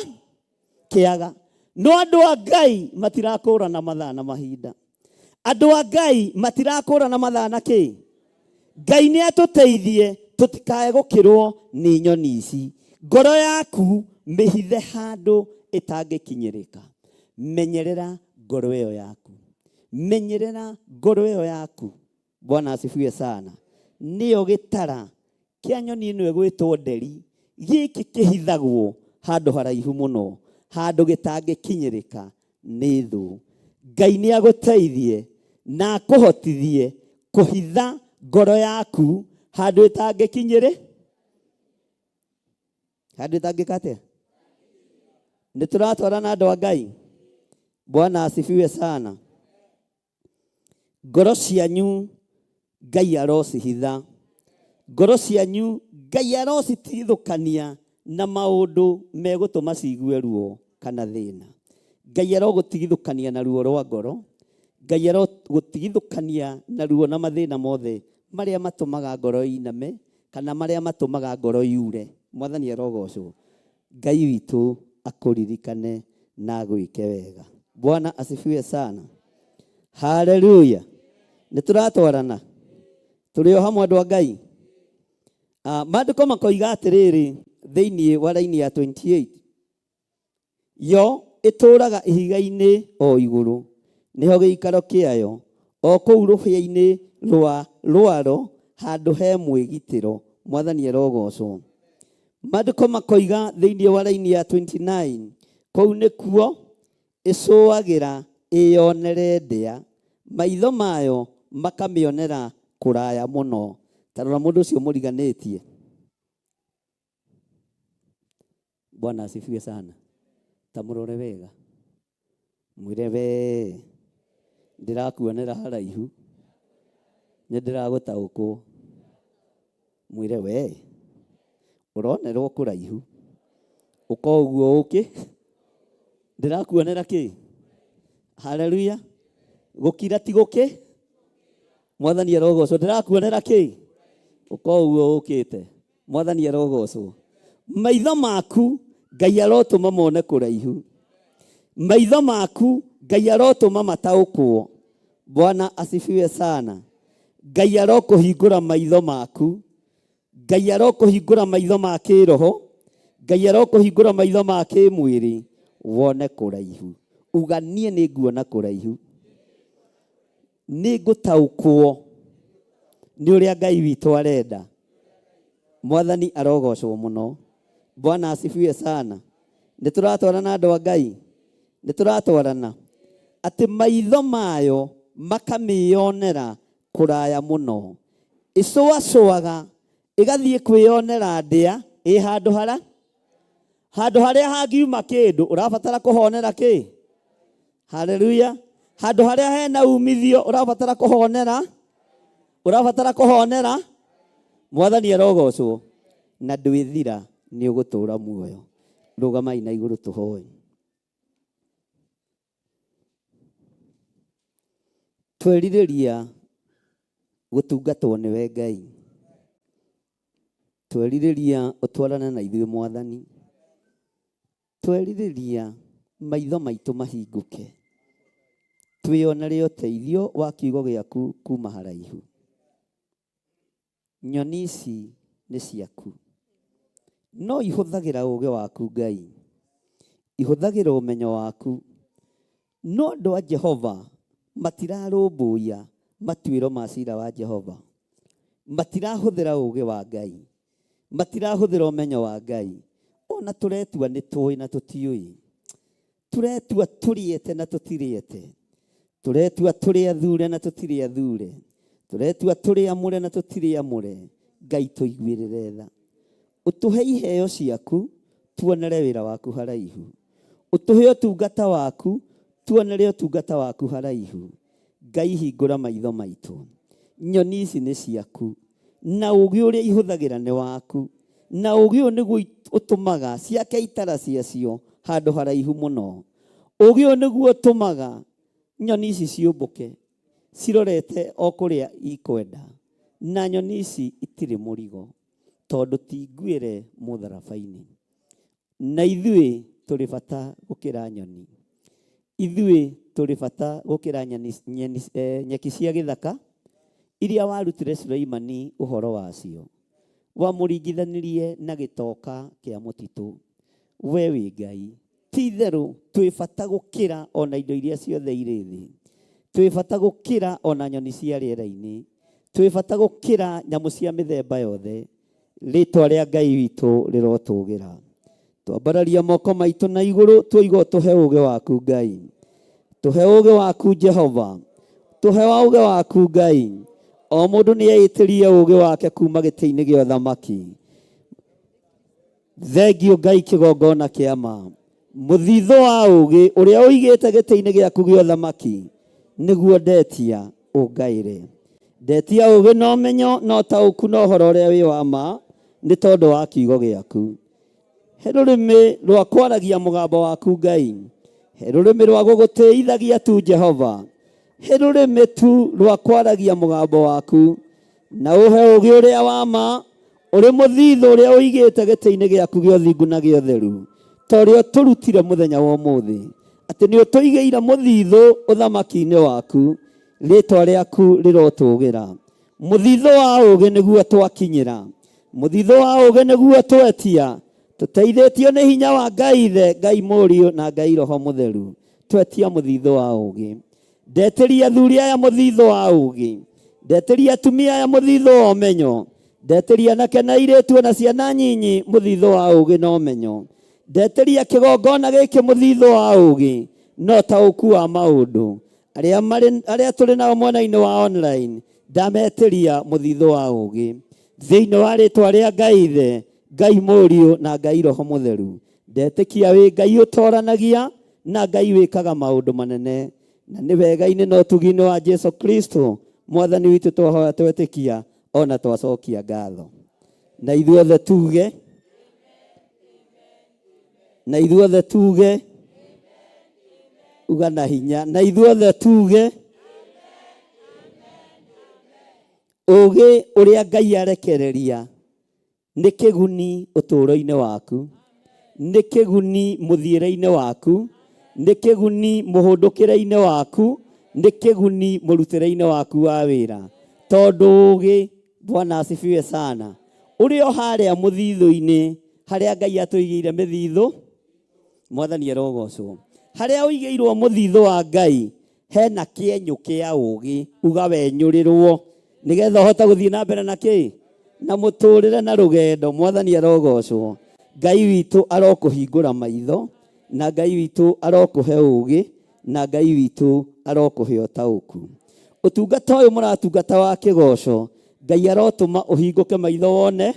kĩaga. No andũ a Ngai matirakũrana mathaa na mahinda. Andũ a Ngai matirakũrana mathaa na kĩ? Ngai nĩ atũteithie tũtikae gũkĩrwo nĩ nyoni ici. Ngoro yaku mĩhithe handũ ĩtangĩkinyĩrĩka. Menyerera ngoro ĩyo yaku. Menyerera ngoro ĩyo yaku. Bwana asifiwe sana. Nĩyo gĩtara kĩa nyoni ĩno ĩgwĩtwo nderi. Gĩkĩ kĩhithagwo handũ haraihu mũno, handũ gĩtangĩkinyĩrĩka nĩ thũ. Ngai nĩ agũteithie na akũhotithie kũhitha ngoro yaku handũ ĩtangĩkinyĩrĩ handũ ĩtangĩka atĩa? Nĩ tũratwarana andũ a Ngai? Bwana asifiwe sana. Ngoro cianyu Ngai arocihitha, ngoro cianyu Ngai arocitigithũkania na maũndũ megũtũma ciigue ruo kana thĩna. Ngai arogũtigithũkania na ruo rwa ngoro, Ngai arogũtigithũkania na ruo na mathĩna mothe marĩa matũmaga ngoro ĩiname kana marĩa matũmaga ngoro yure. Mwathani arogocwo. Ngai witũ akũririkane na agwĩke wega. Bwana asifiwe sana. Haleluya. Nĩ tũratwarana? Tũrĩ o hamwe andũ a Ngai? Ah, maandĩko makoiga atĩrĩrĩ thĩinĩ wa raini ya 28 yo ĩtũũraga ihiga-inĩ o igũrũ nĩho gĩikaro kĩayo o kũu rũhĩa-inĩ rwa rwaro handũ he mwĩgitĩro. Mwathani arogocwo. Maandĩko makoiga thĩinĩ wa raini ya 29 kũu nĩkuo ĩcũagĩra ĩyonere ndĩa, maitho mayo makamĩonera kũraya mũno. Ta rora mũndũ ũcio mũriganĩtie. Bwana asifiwe sana. Ta mũrore wega. Mwĩre we ndĩrakuonera haraihu, nĩ ndĩragũtaũkwo. Mwĩre we ũronerwo kũraihu, ũka ũguo ũkĩ ndĩrakuonera kĩ? Haleluya. Gũkira ti gũkĩ. Mwathani arogocwo. Ndĩrakuonera kĩ? Ũka ũguo ũkĩte. Mwathani arogocwo. Maitho maku Ngai arotũma mone kũraihu. Maitho maku Ngai arotũma mataũkwo. Bwana asifiwe sana. Ngai arokũhingũra maitho maku. Ngai arokũhingũra maitho ma kĩroho. Ngai arokũhingũra maitho ma kĩmwĩrĩ wone kũraihu. Uga niĩ nĩ nguona kũraihu. Nĩ ngũtaũkwo nĩ ũrĩa Ngai witũ arenda. Mwathani arogocwo mũno. Bwana asifiwe sana. Nĩ tũratwarana andũ a Ngai? Nĩ tũratwarana? Atĩ maitho mayo makamĩyonera kũraya mũno. Ĩcũacũaga ĩgathiĩ kwĩyonera ndĩa ĩ handũ hara handũ harĩa hangiuma kĩndũ ũrabatara kũhonera kĩ? Haleluya. Handũ harĩa hena umithio ũrabatara kũhonera, ũrabatara kũhonera. Mwathani arogocwo. Na ndwĩthira nĩ ũgũtũra muoyo. Rũgamai na igũrũ tũhoe. Twerirĩria gũtungatwo nĩwe Ngai. Twerirĩria ũtwarane na ithuĩ Mwathani. Twerirĩria maitho maitũ mahingũke, twĩonere ũteithio wa kiugo gĩaku kuma haraihu. Nyoni ici nĩ ciaku, no ihũthagĩra ũũgĩ waku Ngai, ihũthagĩra ũmenyo waku. No andũ a Jehova matirarũmbũiya matuĩro ma cira wa Jehova, matirahũthĩra ũũgĩ wa Ngai, matirahũthĩra ũmenyo wa Ngai. Ona tũretua nĩ tũĩ na tũtiũĩ, tũretua tũrĩete na tũtirĩete, tũretua tũrĩ athure na tũtirĩ athure, tũretua tũrĩ amũre na tũtirĩ amũre. Ngai tũiguĩrĩre tha, ũtũhe iheo ciaku tuonere wĩra waku haraihu, ũtũhe ũtungata waku tuonere ũtungata waku haraihu. Ngai hingũra maitho maitũ, nyoni ici nĩ ciaku, na ũũgĩ ũrĩa ihũthagĩra nĩ waku, na ũũgĩ ũyũ nĩguo ũtũmaga ciake itara ciacio handũ haraihu mũno. Ũũgĩ ũyũ nĩguo ũtũmaga nyoni ici ciũmbũke cirorete o kũrĩa ikwenda, na nyoni ici itirĩ mũrigo tondũ ti nguĩre mũtharaba-inĩ. Na ithuĩ tũrĩ bata gũkĩra nyoni. Ithuĩ tũrĩ bata gũkĩra nyeki cia gĩthaka iria warutire Suleimani ũhoro wacio. Wamũringithanirie na gĩtoka kĩa mũtitũ. We wĩ Ngai. Ti-itherũ twĩ bata gũkĩra o na indo iria ciothe irĩ thĩ. Twĩ bata gũkĩra ona nyoni cia rĩera-inĩ. Twĩ bata gũkĩra nyamũ cia mĩthemba yothe. Rĩtwa rĩa Ngai witũ rĩrotũgĩra. Twambararia moko maitũ na igũrũ twoiga ũtũhe ũũgĩ waku Ngai. Tũhe ũũgĩ waku Jehova. Tũhe ũũgĩ waku Ngai. O mũndũ nĩ eĩtĩrie ũũgĩ wake kuma gĩtĩ-inĩ gĩa ũthamaki. Thengiũ Ngai kĩgongona kĩa ma. Mũthithũ wa ũũgĩ ũrĩa ũigĩte gĩtĩ-inĩ gĩaku gĩa ũthamaki nĩguo ndetia ũngaĩre. Ndetia ũũgĩ na ũmenyo na ũtaũku na ũhoro ũrĩa wĩ wa ma nĩ tondũ wa kiugo gĩaku. He rũrĩmĩ rwa kwaragia mũgambo waku Ngai. He rũrĩmĩ rwa gũgũtĩithagia tu Jehova. He rũrĩmĩ tu rwa kwaragia mũgambo waku. Na ũhe ũũgĩ ũrĩa wa ma ũrĩ mũthithũ ũrĩa ũigĩte gĩtĩ-inĩ gĩaku gĩa ũthingu na gĩa ũtheru, ta ũrĩa ũtũrutire mũthenya wa ũmũthĩ, atĩ nĩ ũtũigĩire mũthithũ ũthamaki-inĩ waku, rĩtwa rĩaku rĩrotũgĩra. Mũthithũ wa ũũgĩ nĩguo twakinyĩra, mũthithũ wa ũũgĩ nĩguo twetia, tũteithĩtio nĩ hinya wa Ngai Ithe, Ngai Mũriũ na Ngai Roho Mũtheru, twetia mũthithũ wa ũũgĩ. Ndetĩria athuri aya mũthithũ wa ũũgĩ, ndetĩria atumia aya mũthithũ wa ũmenyo, ndetĩria anake na airĩtu ona ciana nyinyi mũthithũ wa ũũgĩ na ũmenyo, ndetĩria kĩgongona gĩkĩ mũthithũ wa ũũgĩ na ũtaũku wa maũndũ. Arĩa marĩ arĩa tũrĩ nao mwena-inĩ wa online ndametĩria mũthithũ wa ũũgĩ thĩinĩ wa rĩtwa rĩa Ngai Ithe, Ngai Mũriũ na Ngai Roho Mũtheru. Ndetĩkia wĩ Ngai ũtoranagia na Ngai wĩkaga maũndũ manene. Na nĩ wega-inĩ na ũtugi-inĩ wa Jesu Kristo Mwathani witũ twahoya twetĩkia ona twacokia ngatho. Na ithuothe tuge, na ithuothe tuge, uga na hinya, na ithuothe tuge, ũũgĩ ũrĩa Ngai arekereria Nĩ kĩguni ũtũũro-inĩ waku. Nĩ kĩguni mũthiĩre-inĩ waku. Nĩ kĩguni mũhũndũkĩre-inĩ waku. Nĩ kĩguni mũrutĩre-inĩ waku wa wĩra. Tondũ ũũgĩ, Bwana asifiwe sana, ũrĩ o harĩa mũthithũ-inĩ, harĩa Ngai atũigĩire mĩthithũ, Mwathani arogocwo. Harĩa ũigĩirwo mũthithũ wa Ngai, hena kĩenyũ kĩa ũũgĩ, uga wenyũrĩrwo, nĩgetha ũhote gũthiĩ na mbere na kĩ? Na mũtũrĩre na rũgendo. Mwathani arogocwo. Ngai witũ arokũhingũra maitho, na Ngai witũ arokũhe ũũgĩ, na Ngai witũ arokũhe ũtaũku. Ũtungata ũyũ mũratungata wa kĩgoco, Ngai arotũma ũhingũke maitho wone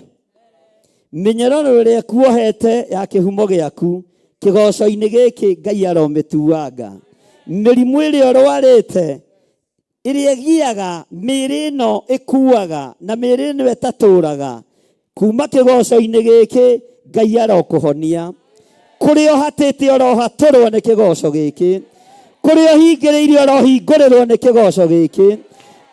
mĩnyororo ĩrĩa ĩkuohete ya kĩhumo gĩaku kĩgoco-inĩ gĩkĩ Ngai aromĩtuanga. Mĩrimũ ĩrĩa ũrwarĩte ĩrĩa ĩgiaga mĩĩrĩ ĩno ĩkuaga na mĩĩrĩ ĩno ĩtatũraga, kuma kĩgoco-inĩ gĩkĩ Ngai arokũhonia. Kũrĩa ũhatĩte ũrohatũrwo nĩ kĩgoco gĩkĩ, kũrĩa ũhingĩrĩirio ũrohingũrĩrwo nĩ kĩgoco gĩkĩ,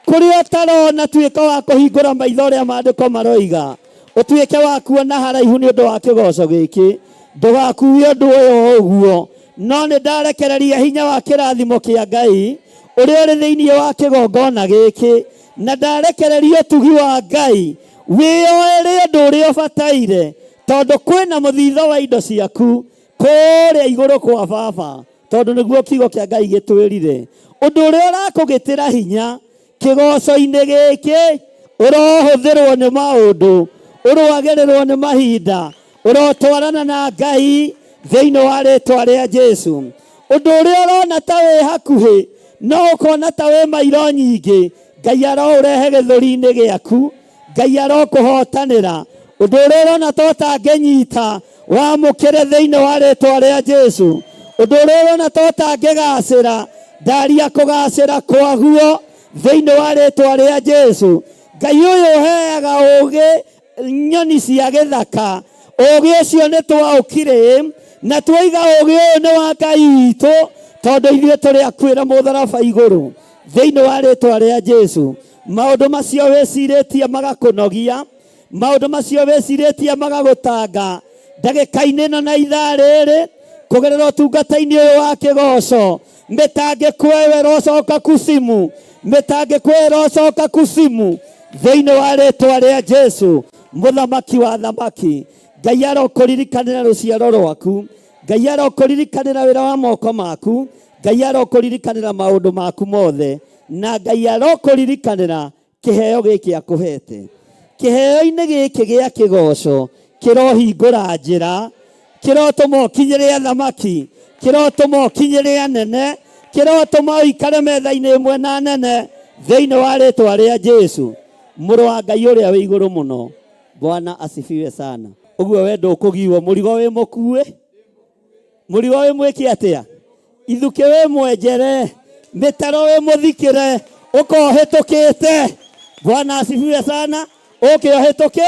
kũrĩa ũtarona tuĩka wa kũhingũra maitho ũrĩa maandĩko maroiga, ũtuĩke wa kuona haraihu nĩ ũndũ wa kĩgoco gĩkĩ. Ndũgakue ũndũ ũyũ o ũguo, no nĩ ndarekereria hinya wa kĩrathimo kĩa Ngai ũrĩa ũrĩ thĩinĩ wa kĩgongona gĩkĩ, na ndarekereria ũtugi wa Ngai wĩyoere ũndũ ũrĩa ũbataire, tondũ kwĩna mũthitho wa indo ciaku kũrĩa igũrũ kwa baba, tondũ nĩguo kiugo kĩa Ngai gĩtwĩrire. Ũndũ ũrĩa ũrakũgĩtĩra hinya kĩgoco-inĩ gĩkĩ, ũrohũthĩrwo nĩ maũndũ, ũroagĩrĩrwo nĩ mahinda, ũrotwarana na Ngai thĩinĩ wa rĩtwa rĩa Jesu. Ũndũ ũrĩa ũrona ta wĩ hakuhĩ no ũkona ta wĩ mairo nyingĩ, Ngai aroũrehe gĩthũri-inĩ gĩaku. Ngai arokũhotanĩra. Ũndũ ũrĩa ũrona ta ũtangĩnyita, wamũkĩre thĩinĩ wa rĩtwa rĩa Jesu. Ũndũ ũrĩa ũrona ta ũtangĩgacĩra, ndaria kũgacĩra kwaguo thĩinĩ wa rĩtwa rĩa Jesu. Ngai ũyũ ũheaga ũũgĩ nyoni cia gĩthaka, ũũgĩ ũcio nĩ twaũkire na twoiga ũũgĩ ũyũ nĩ wa Ngai witũ, tondũ ithuĩ tũrĩ akuĩra mũtharaba igũrũ thĩinĩ wa rĩtwa rĩa Jesu. Maũndũ macio wĩcirĩtie magakũnogia, maũndũ macio wĩcirĩtie magagũtanga, ndagĩka-inĩ ĩno na ithaa rĩrĩ, kũgerera ũtungata-inĩ ũyũ wa kĩgoco, mĩtangĩko ĩyo ĩrocoka kusimu, mĩtangĩko ĩyo ĩrocoka kusimu, thĩinĩ wa rĩtwa rĩa Jesu, mũthamaki wa thamaki. Ngai arokũririkanĩra rũciaro rwaku, Ngai arokũririkanĩra wĩra wa moko maku, Ngai arokũririkanĩra maũndũ maku mothe, na Ngai arokũririkanĩra kĩheo gĩkĩ akũhete. Kĩheo-inĩ gĩkĩ gĩa kĩgoco kĩrohingũra njĩra, kĩrotũma ũkinyĩre athamaki, kĩrotũma ũkinyĩre anene, kĩrotũma ũikare metha-inĩ ĩmwe na anene thĩinĩ wa rĩtwa rĩa Jesu, mũrũ wa Ngai ũrĩa wĩ igũrũ mũno. Bwana asifiwe sana. Ũguo we ndũkũgiwo mũrigo wĩ mũkuĩ, mũrigo wĩ mwĩke atĩa, ithukĩ wĩ mwenjere, mĩtaro wĩ mũthikĩre, ũka ũhĩtũkĩte. Bwana asifiwe sana. Ũke ũhĩtũke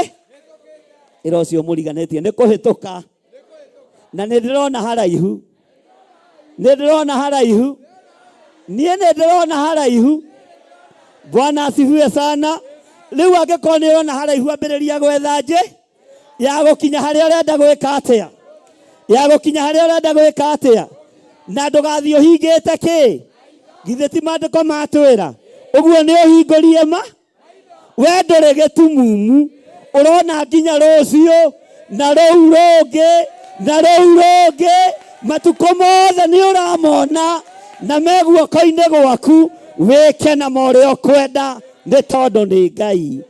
ĩra ũcio mũriganĩtie nĩ kũhĩtũka, na nĩ ndĩrona haraihu, nĩ ndĩrona haraihu, niĩ nĩ ndĩrona haraihu. Bwana asifiwe sana. Rĩu angĩkorwo nĩ ũrona haraihu, ambĩrĩria gwetha njĩ ya gũkinya harĩa ũrenda gwĩka atĩa, ya gũkinya harĩa ũrenda gwĩka atĩa, na ndũgathiĩ ũhingĩte kĩ. Githĩ ti maandĩko matwĩra ũguo? Nĩ ũhingũrie ma we ndũrĩ gĩtumumu, ũrona nginya rũciũ na rũu rũngĩ na rũu rũngĩ, matukũ mothe nĩ ũramona na me guoko-inĩ gwaku, wĩke na ũrĩa ũkwenda, nĩ tondũ nĩ Ngai.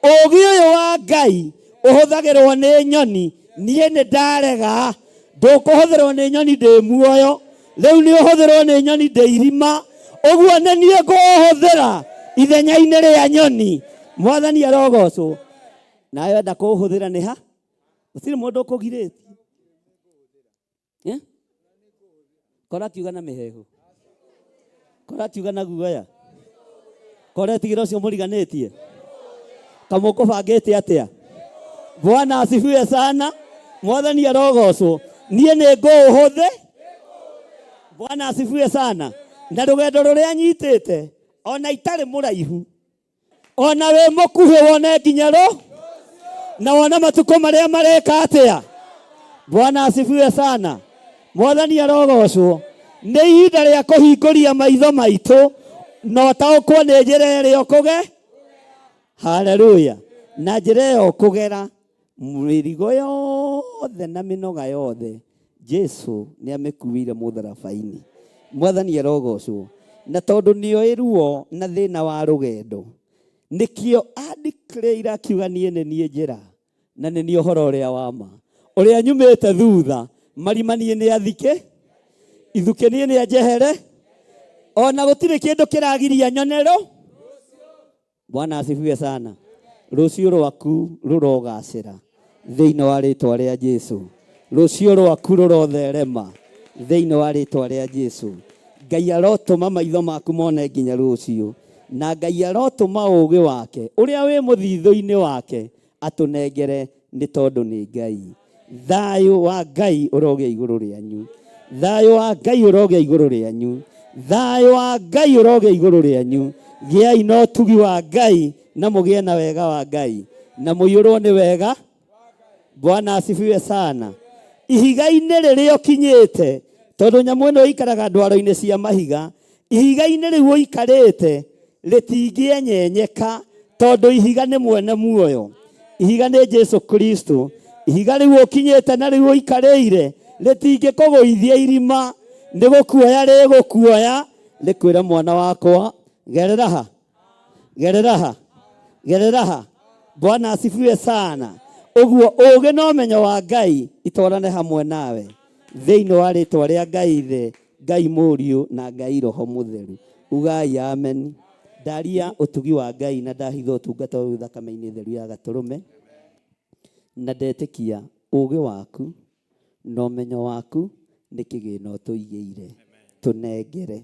Ũũgĩ ũyũ wa Ngai ũhũthagĩrwo nĩ nyoni, niĩ nĩ ndarega. Ndũkũhũthĩrwo nĩ nyoni ndĩ muoyo, rĩu nĩ ũhũthĩrwo nĩ nyoni ndĩ irima, ũguo nĩ niĩ ngũũhũthĩra ithenya-inĩ rĩa nyoni. Mwathani arogocwo. Nawe wenda kũũhũthĩra nĩ ha? Gũtirĩ mũndũ ũkũgirĩtie. Eh? Kora kiuga na mĩhehu, kora kiuga na guoya, kora etigĩra ũcio mũriganĩtie, kamũkũbangĩte atĩa? Bwana asifiwe sana. Mwathani arogocwo. Niĩ nĩ ngũũhũthĩ. Bwana asifiwe sana. Na rũgendo rũrĩa nyitĩte ona itarĩ mũraihu, ona wĩ mũkuhĩ, wone nginya rũ na wone matukũ marĩa mareka atĩa. Bwana asifiwe sana. Mwathani arogocwo. Nĩ ihinda rĩa kũhingũria maitho maitũ na ũtaũkwo nĩ njĩra ĩrĩa ũkũge. Haleluya. Na njĩra ĩyo ũkũgera mĩrigo yothe na mĩnoga yothe, Jesu nĩ amĩkuĩire mũtharaba-inĩ. Mwathani arogocwo. Na tondũ nĩoĩ ruo na thĩna wa rũgendo, nĩkĩo andeclare akiuga niĩ nĩ niĩ njĩra na nĩ niĩ ũhoro ũrĩa wa ma. Ũrĩa nyumĩte thutha marima niĩ nĩ athike, ithukĩ niĩ nĩ anjehere, ona gũtirĩ kĩndũ kĩragiria nyonero. Bwana asifiwe sana. Rũciũ rwaku rũrogacĩra thĩinĩ wa rĩtwa rĩa Jesu. Rũciũ rwaku rũrotherema thĩinĩ wa rĩtwa rĩa Jesu. Ngai arotũma maitho maku mone nginya rũciũ, na Ngai arotũma ũũgĩ wake ũrĩa wĩ mũthithũ-inĩ wake atũnengere, nĩ tondũ nĩ Ngai. Thayũ wa Ngai ũrogĩa igũrũ rĩanyu. Thayũ wa Ngai ũrogĩa igũrũ rĩanyu. Thayũ wa Ngai ũrogĩa igũrũ rĩanyu. Gĩai na ũtugi wa Ngai na mũgĩe na wega wa Ngai na mũiyũrwo nĩ wega. Bwana asifiwe sana. Ihiga-inĩ rĩrĩa ũkinyĩte, tondũ nyamũ ĩno ĩikaraga ndwaro-inĩ cia mahiga, ihiga-inĩ rĩu ũikarĩte rĩtingĩenyenyeka, tondũ ihiga nĩ mwene muoyo. Ihiga nĩ Jesu Kristo. Ihiga rĩu ũkinyĩte na rĩu ũikarĩire rĩtingĩkũgũithia irima, nĩ gũkuoya rĩgũkuoya, rĩkwĩre mwana wakwa, gerera ha, gerera ha, gerera ha. Bwana asifiwe sana. Ũguo ũũgĩ na ũmenyo wa Ngai itwarane hamwe nawe thĩinĩ wa rĩtwa rĩa Ngai Ithe, Ngai Mũriũ na Ngai Roho Mũtheru. Ugai amen. Ndaria ũtugi wa Ngai na ndahitha ũtungata ũyũ thakame-inĩ theru ya Gatũrũme, na ndetĩkia ũũgĩ waku na ũmenyo waku nĩ kĩgĩna ũtũigĩire, tũnengere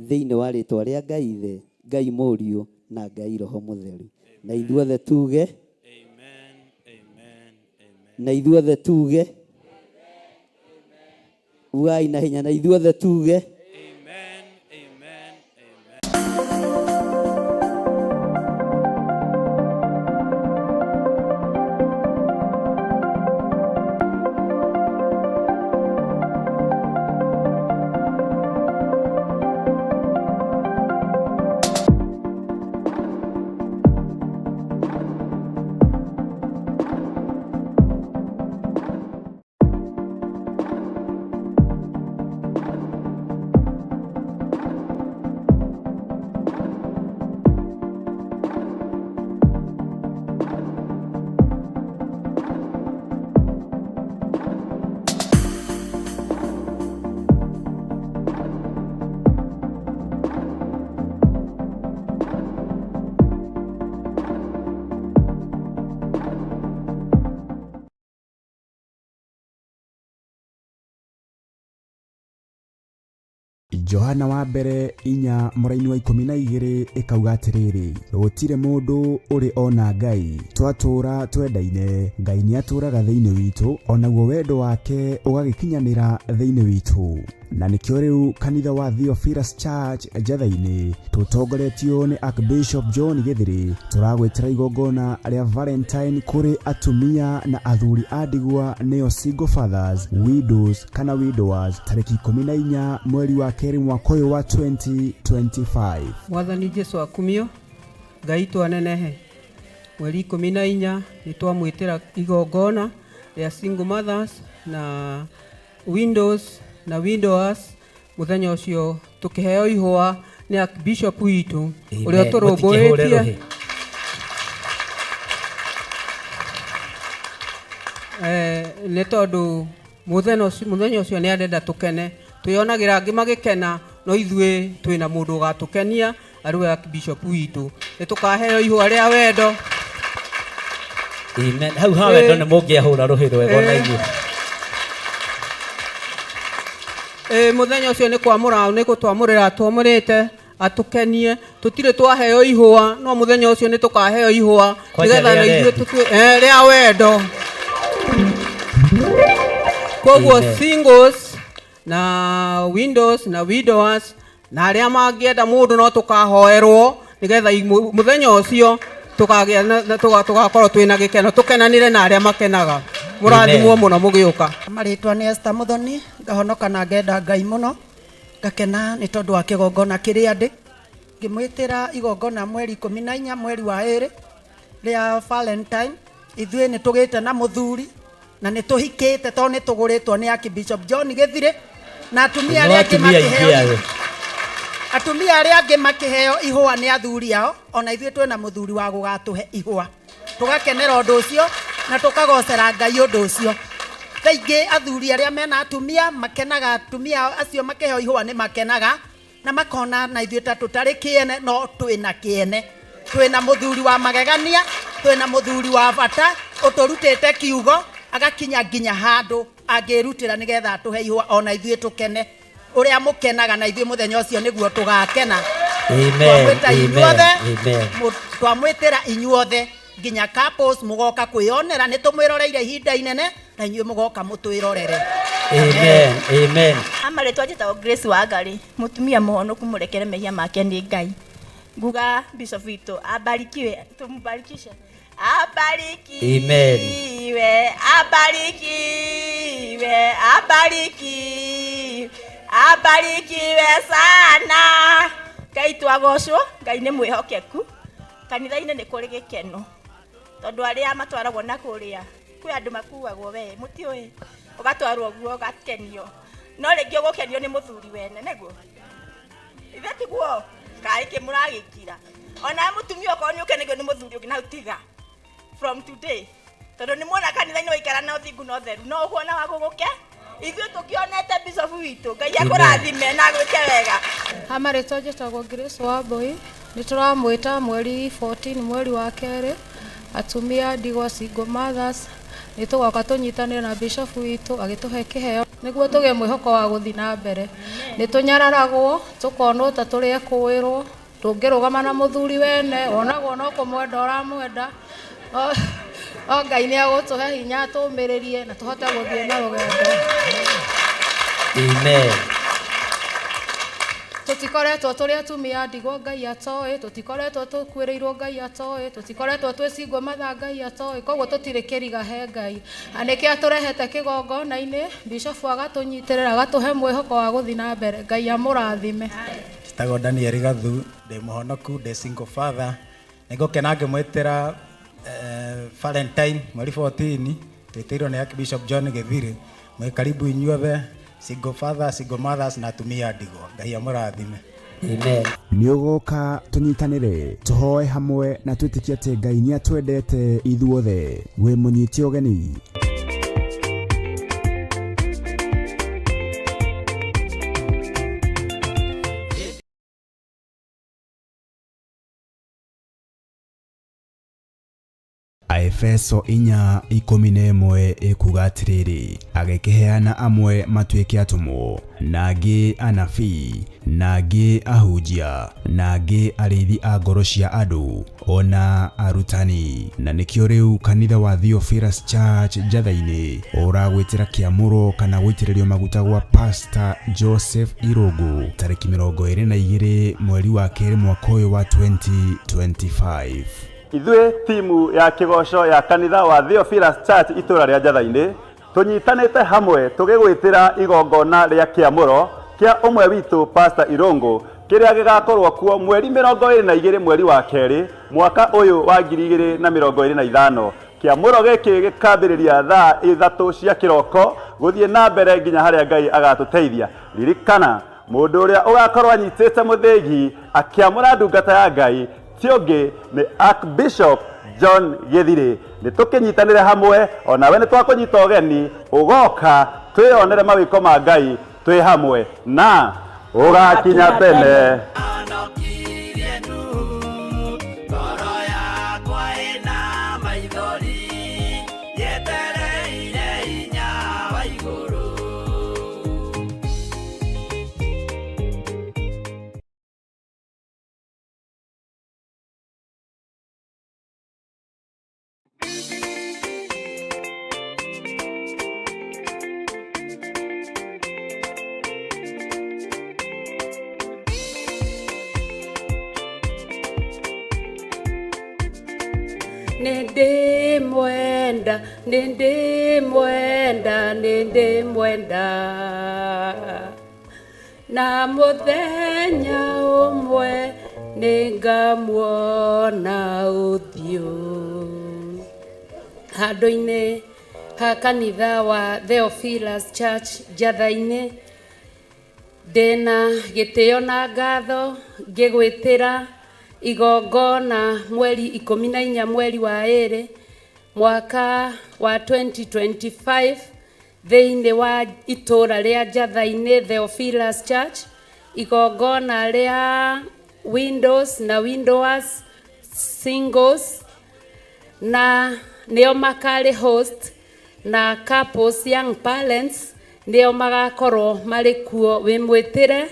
thĩinĩ wa rĩtwa rĩa Ngai Ithe, Ngai Mũriũ na Ngai Roho Mũtheru. Na ithuothe tuge Amen, amen, amen. Na ithuothe tuge, ugai na hinya, na ithuothe tuge Amen, amen, amen. Johana wa mbere 4 mũraini wa 12 ĩkauga atĩrĩrĩ, gũtirĩ mũndũ ũrĩ ona Ngai, twatũũra twendaine, Ngai nĩatũũraga thĩinĩ witũ, onaguo wendo wake ũgagĩkinyanĩra thĩinĩ witũ. Na nĩkĩo rĩu kanitha wa Theophilus Church Njatha-inĩ tũtongoretio nĩ Archbishop John Gĩthĩrĩ tũragwĩtĩra igongona rĩa Valentine kũrĩ atumia na athuri a ndigwa nĩo single fathers, widows kana widowers tarĩki 14 mweri wa kerĩ mwaka ũyũ wa 2025. Mwathani Jesu akumio, Ngai twanenehe. Mweri 14 nĩ twamwĩtĩra igongona rĩa single mothers na widows na widowers. Mũthenya ũcio tũkĩheo ihũa nĩ Archbishop witũ ũrĩa Amen. Mũtikĩhũre ũtũrũmbũĩtie. Rũhĩ. Nĩ tondũ mũthenya ũcio nĩ arenda tũkene, twĩonagĩra angĩ magĩkena, no ithuĩ twĩna mũndũ ũgatũkenia arĩ we Archbishop witũ. Nĩ tũkaheo ihũa rĩa wendo. Amen. Hau ha wendo nĩ mũngĩahũra rũhĩ rwega ona inyuĩ. Mũthenya ũcio nĩ kwamũra, nĩ gũtwamũrĩra atwamũrĩte atũkenie. Tũtirĩ twaheo ihũa, no mũthenya ũcio nĩ tũkaheo ihũa Kwanja nĩgetha rĩa na ithuĩ rendi. Rĩa wendo. Koguo Amen. singles na widows na widowers na arĩa mangĩenda mũndũ no tũkahoerwo nĩgetha mũthenya ũcio tũkagĩa na tũgakorwo twĩna gĩkeno, tũkenanĩre na arĩa makenaga. Mũrathimwo Amen. mũno mũgĩũka. Marĩtwa nĩ Esther Muthoni, ngahonoka na ngenda Ngai mũno, ngakena nĩ tondũ wa kĩgongona kĩrĩa ndĩ. Ngĩmwĩtĩra igongona mweri 14 mweri wa 2 rĩa Valentine. Ithuĩ nĩ tũgĩte na mũthuri na nĩ tũhikĩte tondũ nĩ tũgũrĩtwo nĩ Archbishop John Gĩthirĩ na atumia No arĩa angĩ atumia aingĩ makĩheo ayo. Atumia arĩa angĩ makĩheo ihũa nĩ athuri ao, ona ithuĩ twĩna mũthuri wa gũgatũhe ihũa. Tũgakenera ũndũ ũcio na tũkagocera Ngai ũndũ ũcio. Thaa ingĩ athuri arĩa mena atumia makenaga, atumia acio makĩheo ihũa nĩ makenaga na makona na ithuĩ ta tũtarĩ kĩene, no twĩna kĩene. Twĩna mũthuri wa magegania, twĩna mũthuri wa bata ũtũrutĩte kiugo agakinya nginya handũ angĩrutĩra nĩgetha atũhe ihũa ona ithuĩ tũkene. Ũrĩa mũkenaga na ithuĩ mũthenya ũcio nĩguo tũgakena. Amen. Twamwĩta Amen. inyuothe, Amen. twamwĩtĩra inyuothe nginya couples mũgoka kwĩyonera, nĩ tũmwĩroreire ihinda inene na inyuĩ mũgoka mũtwĩrorere. Amen. Amen. Amarĩtwa njĩtagwo Grace Wangari, mũtumia mũhonoku mũrekere mehia make nĩ Ngai. Nguga bishop witũ abarikiwe, tumubarikishe. Abarikiwe, Amen. abarikiwe, abarikiwe, abarikiwe sana. Ngai twagocwo, Ngai nĩ mwĩhokeku. Kanitha-inĩ nĩ kũrĩ gĩkeno tondũ arĩa matwaragwo na kũrĩa kwĩ andũ makuagwo we mũtiũĩ, ũgatwarwo guo ũgakenio, no rĩngĩ ũgũkenio nĩ mũthuri wene nĩguo ithe tiguo kaĩ kĩ mũragĩkira ona mũtumia okorwo nĩ ũkenagio nĩ mũthuri ũngĩ na tiga from today tondũ nĩ muona kanitha-inĩ waikara na ũthingu na ũtheru no ũkuona wa gũgũke. Ithuĩ tũkĩonete bishop witũ, Ngai akũrathime na agwĩke wega. Amarĩtwa njĩtagwo Grace Wambui, nĩ tũramwĩta mweri 14 mweri wa kerĩ, atumia ndigwa single mothers, nĩ tũgoka tũnyitanĩre na bishop witũ agĩtũhe kĩheo nĩguo tũgĩe mwĩhoko wa gũthiĩ na mbere. Nĩ tũnyararagwo tũkonwo ta tũrĩ ekũĩrwo, ndũngĩrũgama na mũthuri wene, wonagwo no kũmwenda ũramwenda. O Ngai nĩ agũtũhe hinya tũmĩrĩrie na tũhote gũthiĩ na rũgendo. Amen. Tũtikoretwo tũrĩ atumia ndigwa Ngai atoĩ, tũtikoretwo tũkuĩrĩirwo Ngai atoĩ, tũtikoretwo twĩ single mother Ngai atoĩ, koguo tũtirĩ kĩriga he Ngai. Na nĩkĩo atũrehete kĩgongona-inĩ, bishop agatũnyitĩrĩra agatũhe mwĩhoko wa gũthiĩ na mbere. Ngai amũrathime. Njĩtagwo Daniel Gathu, ndĩ mũhonoku, ndĩ single father. Nĩngũkena ngĩmwĩtĩra Valentine mweri 14, twĩtĩirwo nĩ Archbishop John Gĩthirĩ. Mwĩ karibu inyuothe, single father, single mothers na atumia ndigwa. Ngai amũrathime. Amen. Nĩ ũgoka tũnyitanĩre, tũhoe hamwe na twĩtĩkie atĩ Ngai nĩ atwendete ithuothe. Wĩ mũnyite ũgeni. Aefeso 4:11 ĩkuga atĩrĩrĩ, agĩkĩheana amwe matuĩke atũmwo, na angĩ anabii, na angĩ ahunjia, na angĩ arĩithi a ngoro cia andũ, ona arutani. Na nĩkĩo rĩu kanitha wa Theophilus Church Njatha-inĩ ũragwĩtĩra kĩamũro kana gũitĩrĩrio maguta gwa Pastor Joseph Irũngũ tarĩki 22 mweri wa kerĩ mwaka ũyũ wa 2025. Ithuĩ timu ya kĩgoco ya kanitha wa Theophilus Church itũra rĩa Njatha-inĩ tũnyitanĩte hamwe tũgĩgwĩtĩra igongona rĩa kĩamũro kĩa ũmwe witũ Pastor Irũngũ kĩrĩa gĩgakorwo kuo mweri 22 mweri wa kerĩ mwaka ũyũ wa 2025. Kĩamũro gĩkĩ gĩkambĩrĩria thaa 3 cia kĩroko gũthiĩ na mbere nginya harĩa Ngai agatũteithia. Ririkana mũndũ ũrĩa ũgakorwo anyitĩte mũthĩgi akĩamũra ndungata ya Ngai ti ũngĩ nĩ Archbishop John Gĩthirĩ. Nĩ tũkĩnyitanĩre hamwe, onawe nĩ twakũnyita ũgeni ũgoka twĩyonere mawĩko ma Ngai twĩ hamwe na ũgakinya tene. Nĩndĩmwenda, nĩndĩmwenda, nĩndĩmwenda. Na mũthenya ũmwe nĩngamuona ũthiũ. Handũ-inĩ ha kanitha wa Theophilus Church Njatha-inĩ, ndĩna gĩtĩo na ngatho ngĩgwĩtĩra igongona mweri 14 mweri wa 2 mwaka wa 2025 thĩinĩ wa itũra rĩa Njatha-inĩ Theophilus Church, igongona rĩa windows na widowers singles na nĩo makarĩ host na couples young parents nĩo magakorwo marĩ kuo. Wĩmwĩtĩre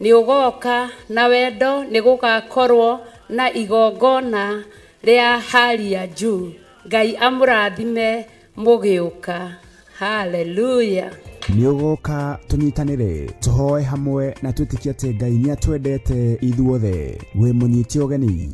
nĩ ũgoka na wendo, nĩ gũgakorwo na igongona rĩa hali ya juu. Ngai amũrathime mũgĩũka. Haleluya. Nĩ ũgoka tũnyitanĩre tũhoe hamwe na twĩtĩkie atĩ Ngai nĩ atwendete ithuothe. Wĩ mũnyite ũgeni.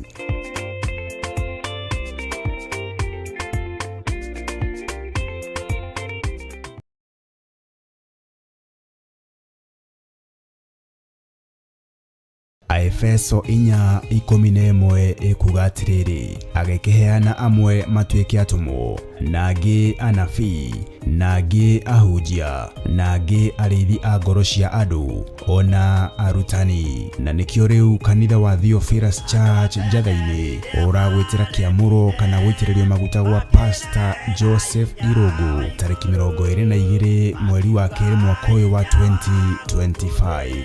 Aefeso 4:11 ĩkuga atĩrĩrĩ, agĩkĩheana amwe matuĩke atũmwo, na angĩ anabii, na angĩ ahunjia, na angĩ arĩithi a ngoro cia andũ, ona arutani. Na nĩkĩo rĩu kanitha wa Theophilus Church Njatha-inĩ ũragwĩtĩra kĩamũro kana gũitĩrĩrio maguta gwa Pastor Joseph Irũngũ tarĩki 22 mweri wa kerĩ mwaka ũyũ wa 2025.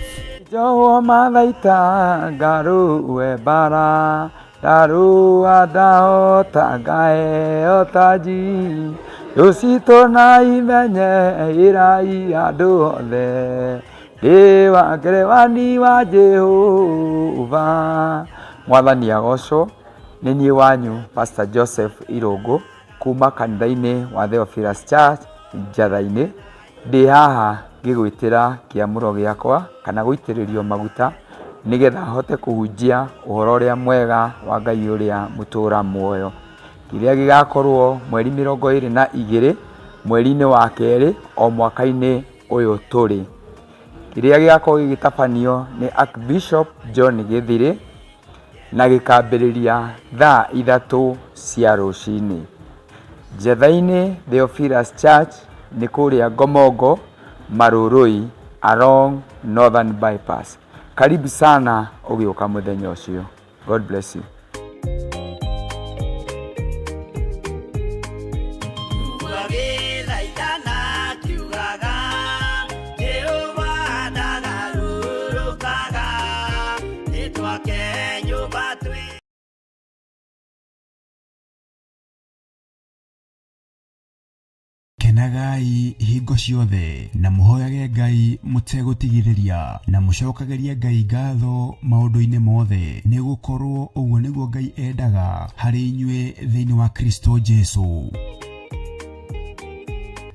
Njohwo mathaita ngarũe mbara, ndarũa ndahota ngaheo taji. Thũ citũ na imenye ĩrai andũ othe, ndĩ wa ngerewani wa Jehova. Mwathani agocwo. Nĩ niĩ wanyu Pastor Joseph Irũngũ kuma kanitha-inĩ wa Theophilus Church Njatha-inĩ. Ndĩ haha ngĩgwĩtĩra kĩamũro gĩakwa kana gũitĩrĩrio maguta nĩgetha hote kũhunjia ũhoro ũrĩa mwega wa Ngai ũrĩa mũtũra muoyo. Kĩrĩa gĩgakorwo mweri 22 mweri-inĩ wa kerĩ o mwaka-inĩ ũyũ tũrĩ. Kĩrĩa gĩgakorwo gĩgĩtabanio nĩ Archbishop John Gĩthirĩ na gĩkambĩrĩria thaa 3 cia rũcinĩ. Njatha-inĩ Theophilus Church nĩ kũrĩa Ngomongo Marurui along Northern Bypass. Karibu sana ũgĩũka mũthenya ũcio. God bless you. Kenagai hingo ciothe na mũhoyage Ngai mũtegũtigithĩria na mũcokagĩrie Ngai ngatho maũndũ-inĩ mothe, nĩ gũkorwo ũguo nĩguo Ngai endaga harĩ inyuĩ thĩinĩ wa Kristo Jesu.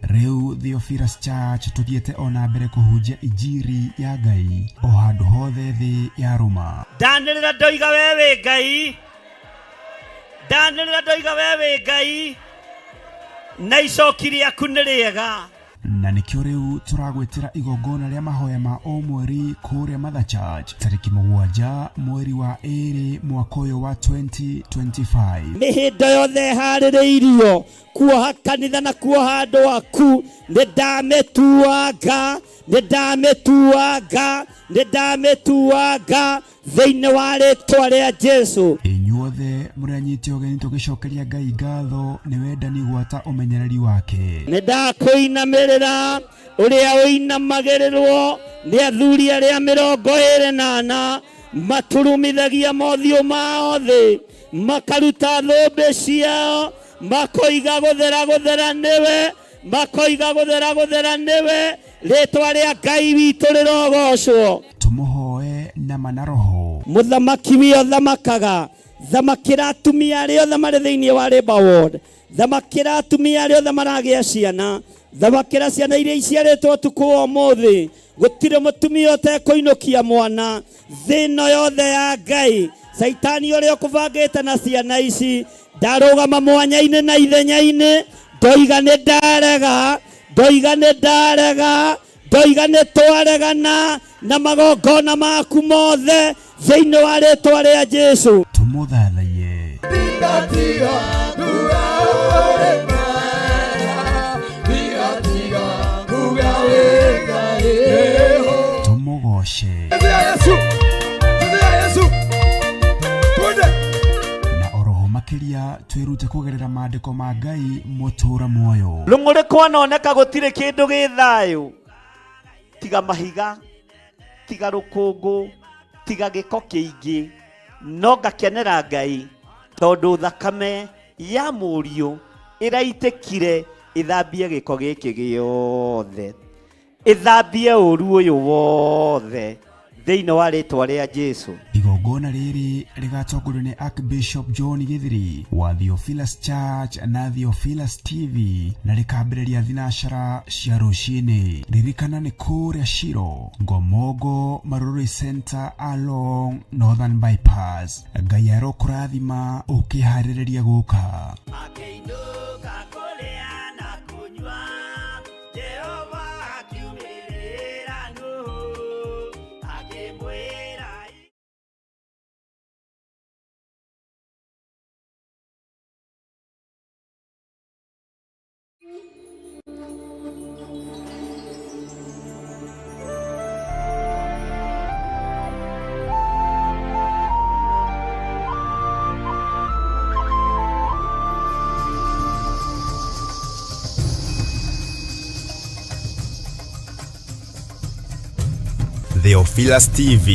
Rĩu Theophilus Church tũthiĩte o na mbere kũhunjia injiri ya Ngai o handũ hothe thĩ ya rũma. Ndanĩrĩra ndoiga we wĩ Ngai, ndanĩrĩra ndoiga we wĩ Ngai, na icoki rĩaku nĩ rĩega. Na nĩkĩo rĩu tũragwĩtĩra igongona rĩa mahoya ma o mweri kũrĩa Mother Church tarĩki 7 mweri wa 2 mwaka ũyũ wa 2025. Mĩhĩndo yothe ĩharĩrĩirio kuoha kanitha na kuoha andũ aku, nĩ ndamĩtuanga, nĩ ndamĩtuanga, nĩ ndamĩtuanga thĩinĩ wa rĩtwa rĩa Jesu. Inyuothe mũrĩ anyite ũgeni tũgĩcokeria Ngai ngatho nĩ wendani gwata ũmenyereri wake. Nĩ ndakũinamĩrĩra ũrĩa ũinamagĩrĩrwo nĩ athuri arĩa 24 maturumithagia mothiũ mao thĩ, makaruta thũmbĩ ciao, makoiga gũthera gũthera nĩwe, makoiga gũthera gũthera nĩwe, rĩtwa rĩa Ngai witũ rĩrogocwo. Tũmũhoe na ma na roho. Mũthamaki wĩ othamakaga, thamakĩra atumia arĩa othe marĩ thĩinĩ wa Labour Ward, thamakĩra atumia arĩa othe maragĩa ciana, thamakĩra ciana iria iciarĩtwo ũtukũ wa ũmũthĩ. Gũtirĩ mũtumia ũtekũinũkia mwana thĩ ĩno yothe ya Ngai. Caitani ũrĩa ũkũbangĩte na ciana ici, ndarũgama mwanya-inĩ na ithenya-inĩ, ndoiga nĩ ndarega, ndoiga nĩ ndarega, ndoiga nĩ twaregana na magongona maku mothe thĩinĩ wa rĩtwa rĩa Jesu. Tũmũthathaiye. Tũmũgoce. Na oroho makĩria twĩrute kũgerera maandĩko ma Ngai mũtũra muoyo. Rũng'ũrĩ kwanoneka gũtirĩ kĩndũ gĩ thayũ, tiga mahiga, tiga rũkũngũ, tiga gĩko kĩingĩ, no ngakenera Ngai tondũ thakame ya mũriũ ĩraitĩkire ĩthambie gĩko gĩkĩ gĩothe, ĩthambie ũru ũyũ wothe thĩinĩ wa rĩtwa rĩa Jesu. Igongona rĩrĩ rĩgatongorio nĩ Archbishop John Githiri wa Theophilus Church na Theophilus TV na rĩkambĩrĩria thinacara cia rũcinĩ. Ririkana nĩ kũrĩa Shiro, Ngomongo, Marurui Center along Northern Bypass. Ngai arokũrathima ũkĩharĩrĩria gũka. Akĩinũka kũrĩa na kũnyua, Jehova akiumĩrĩra Nuhu, akĩmwĩra. Theophilus TV.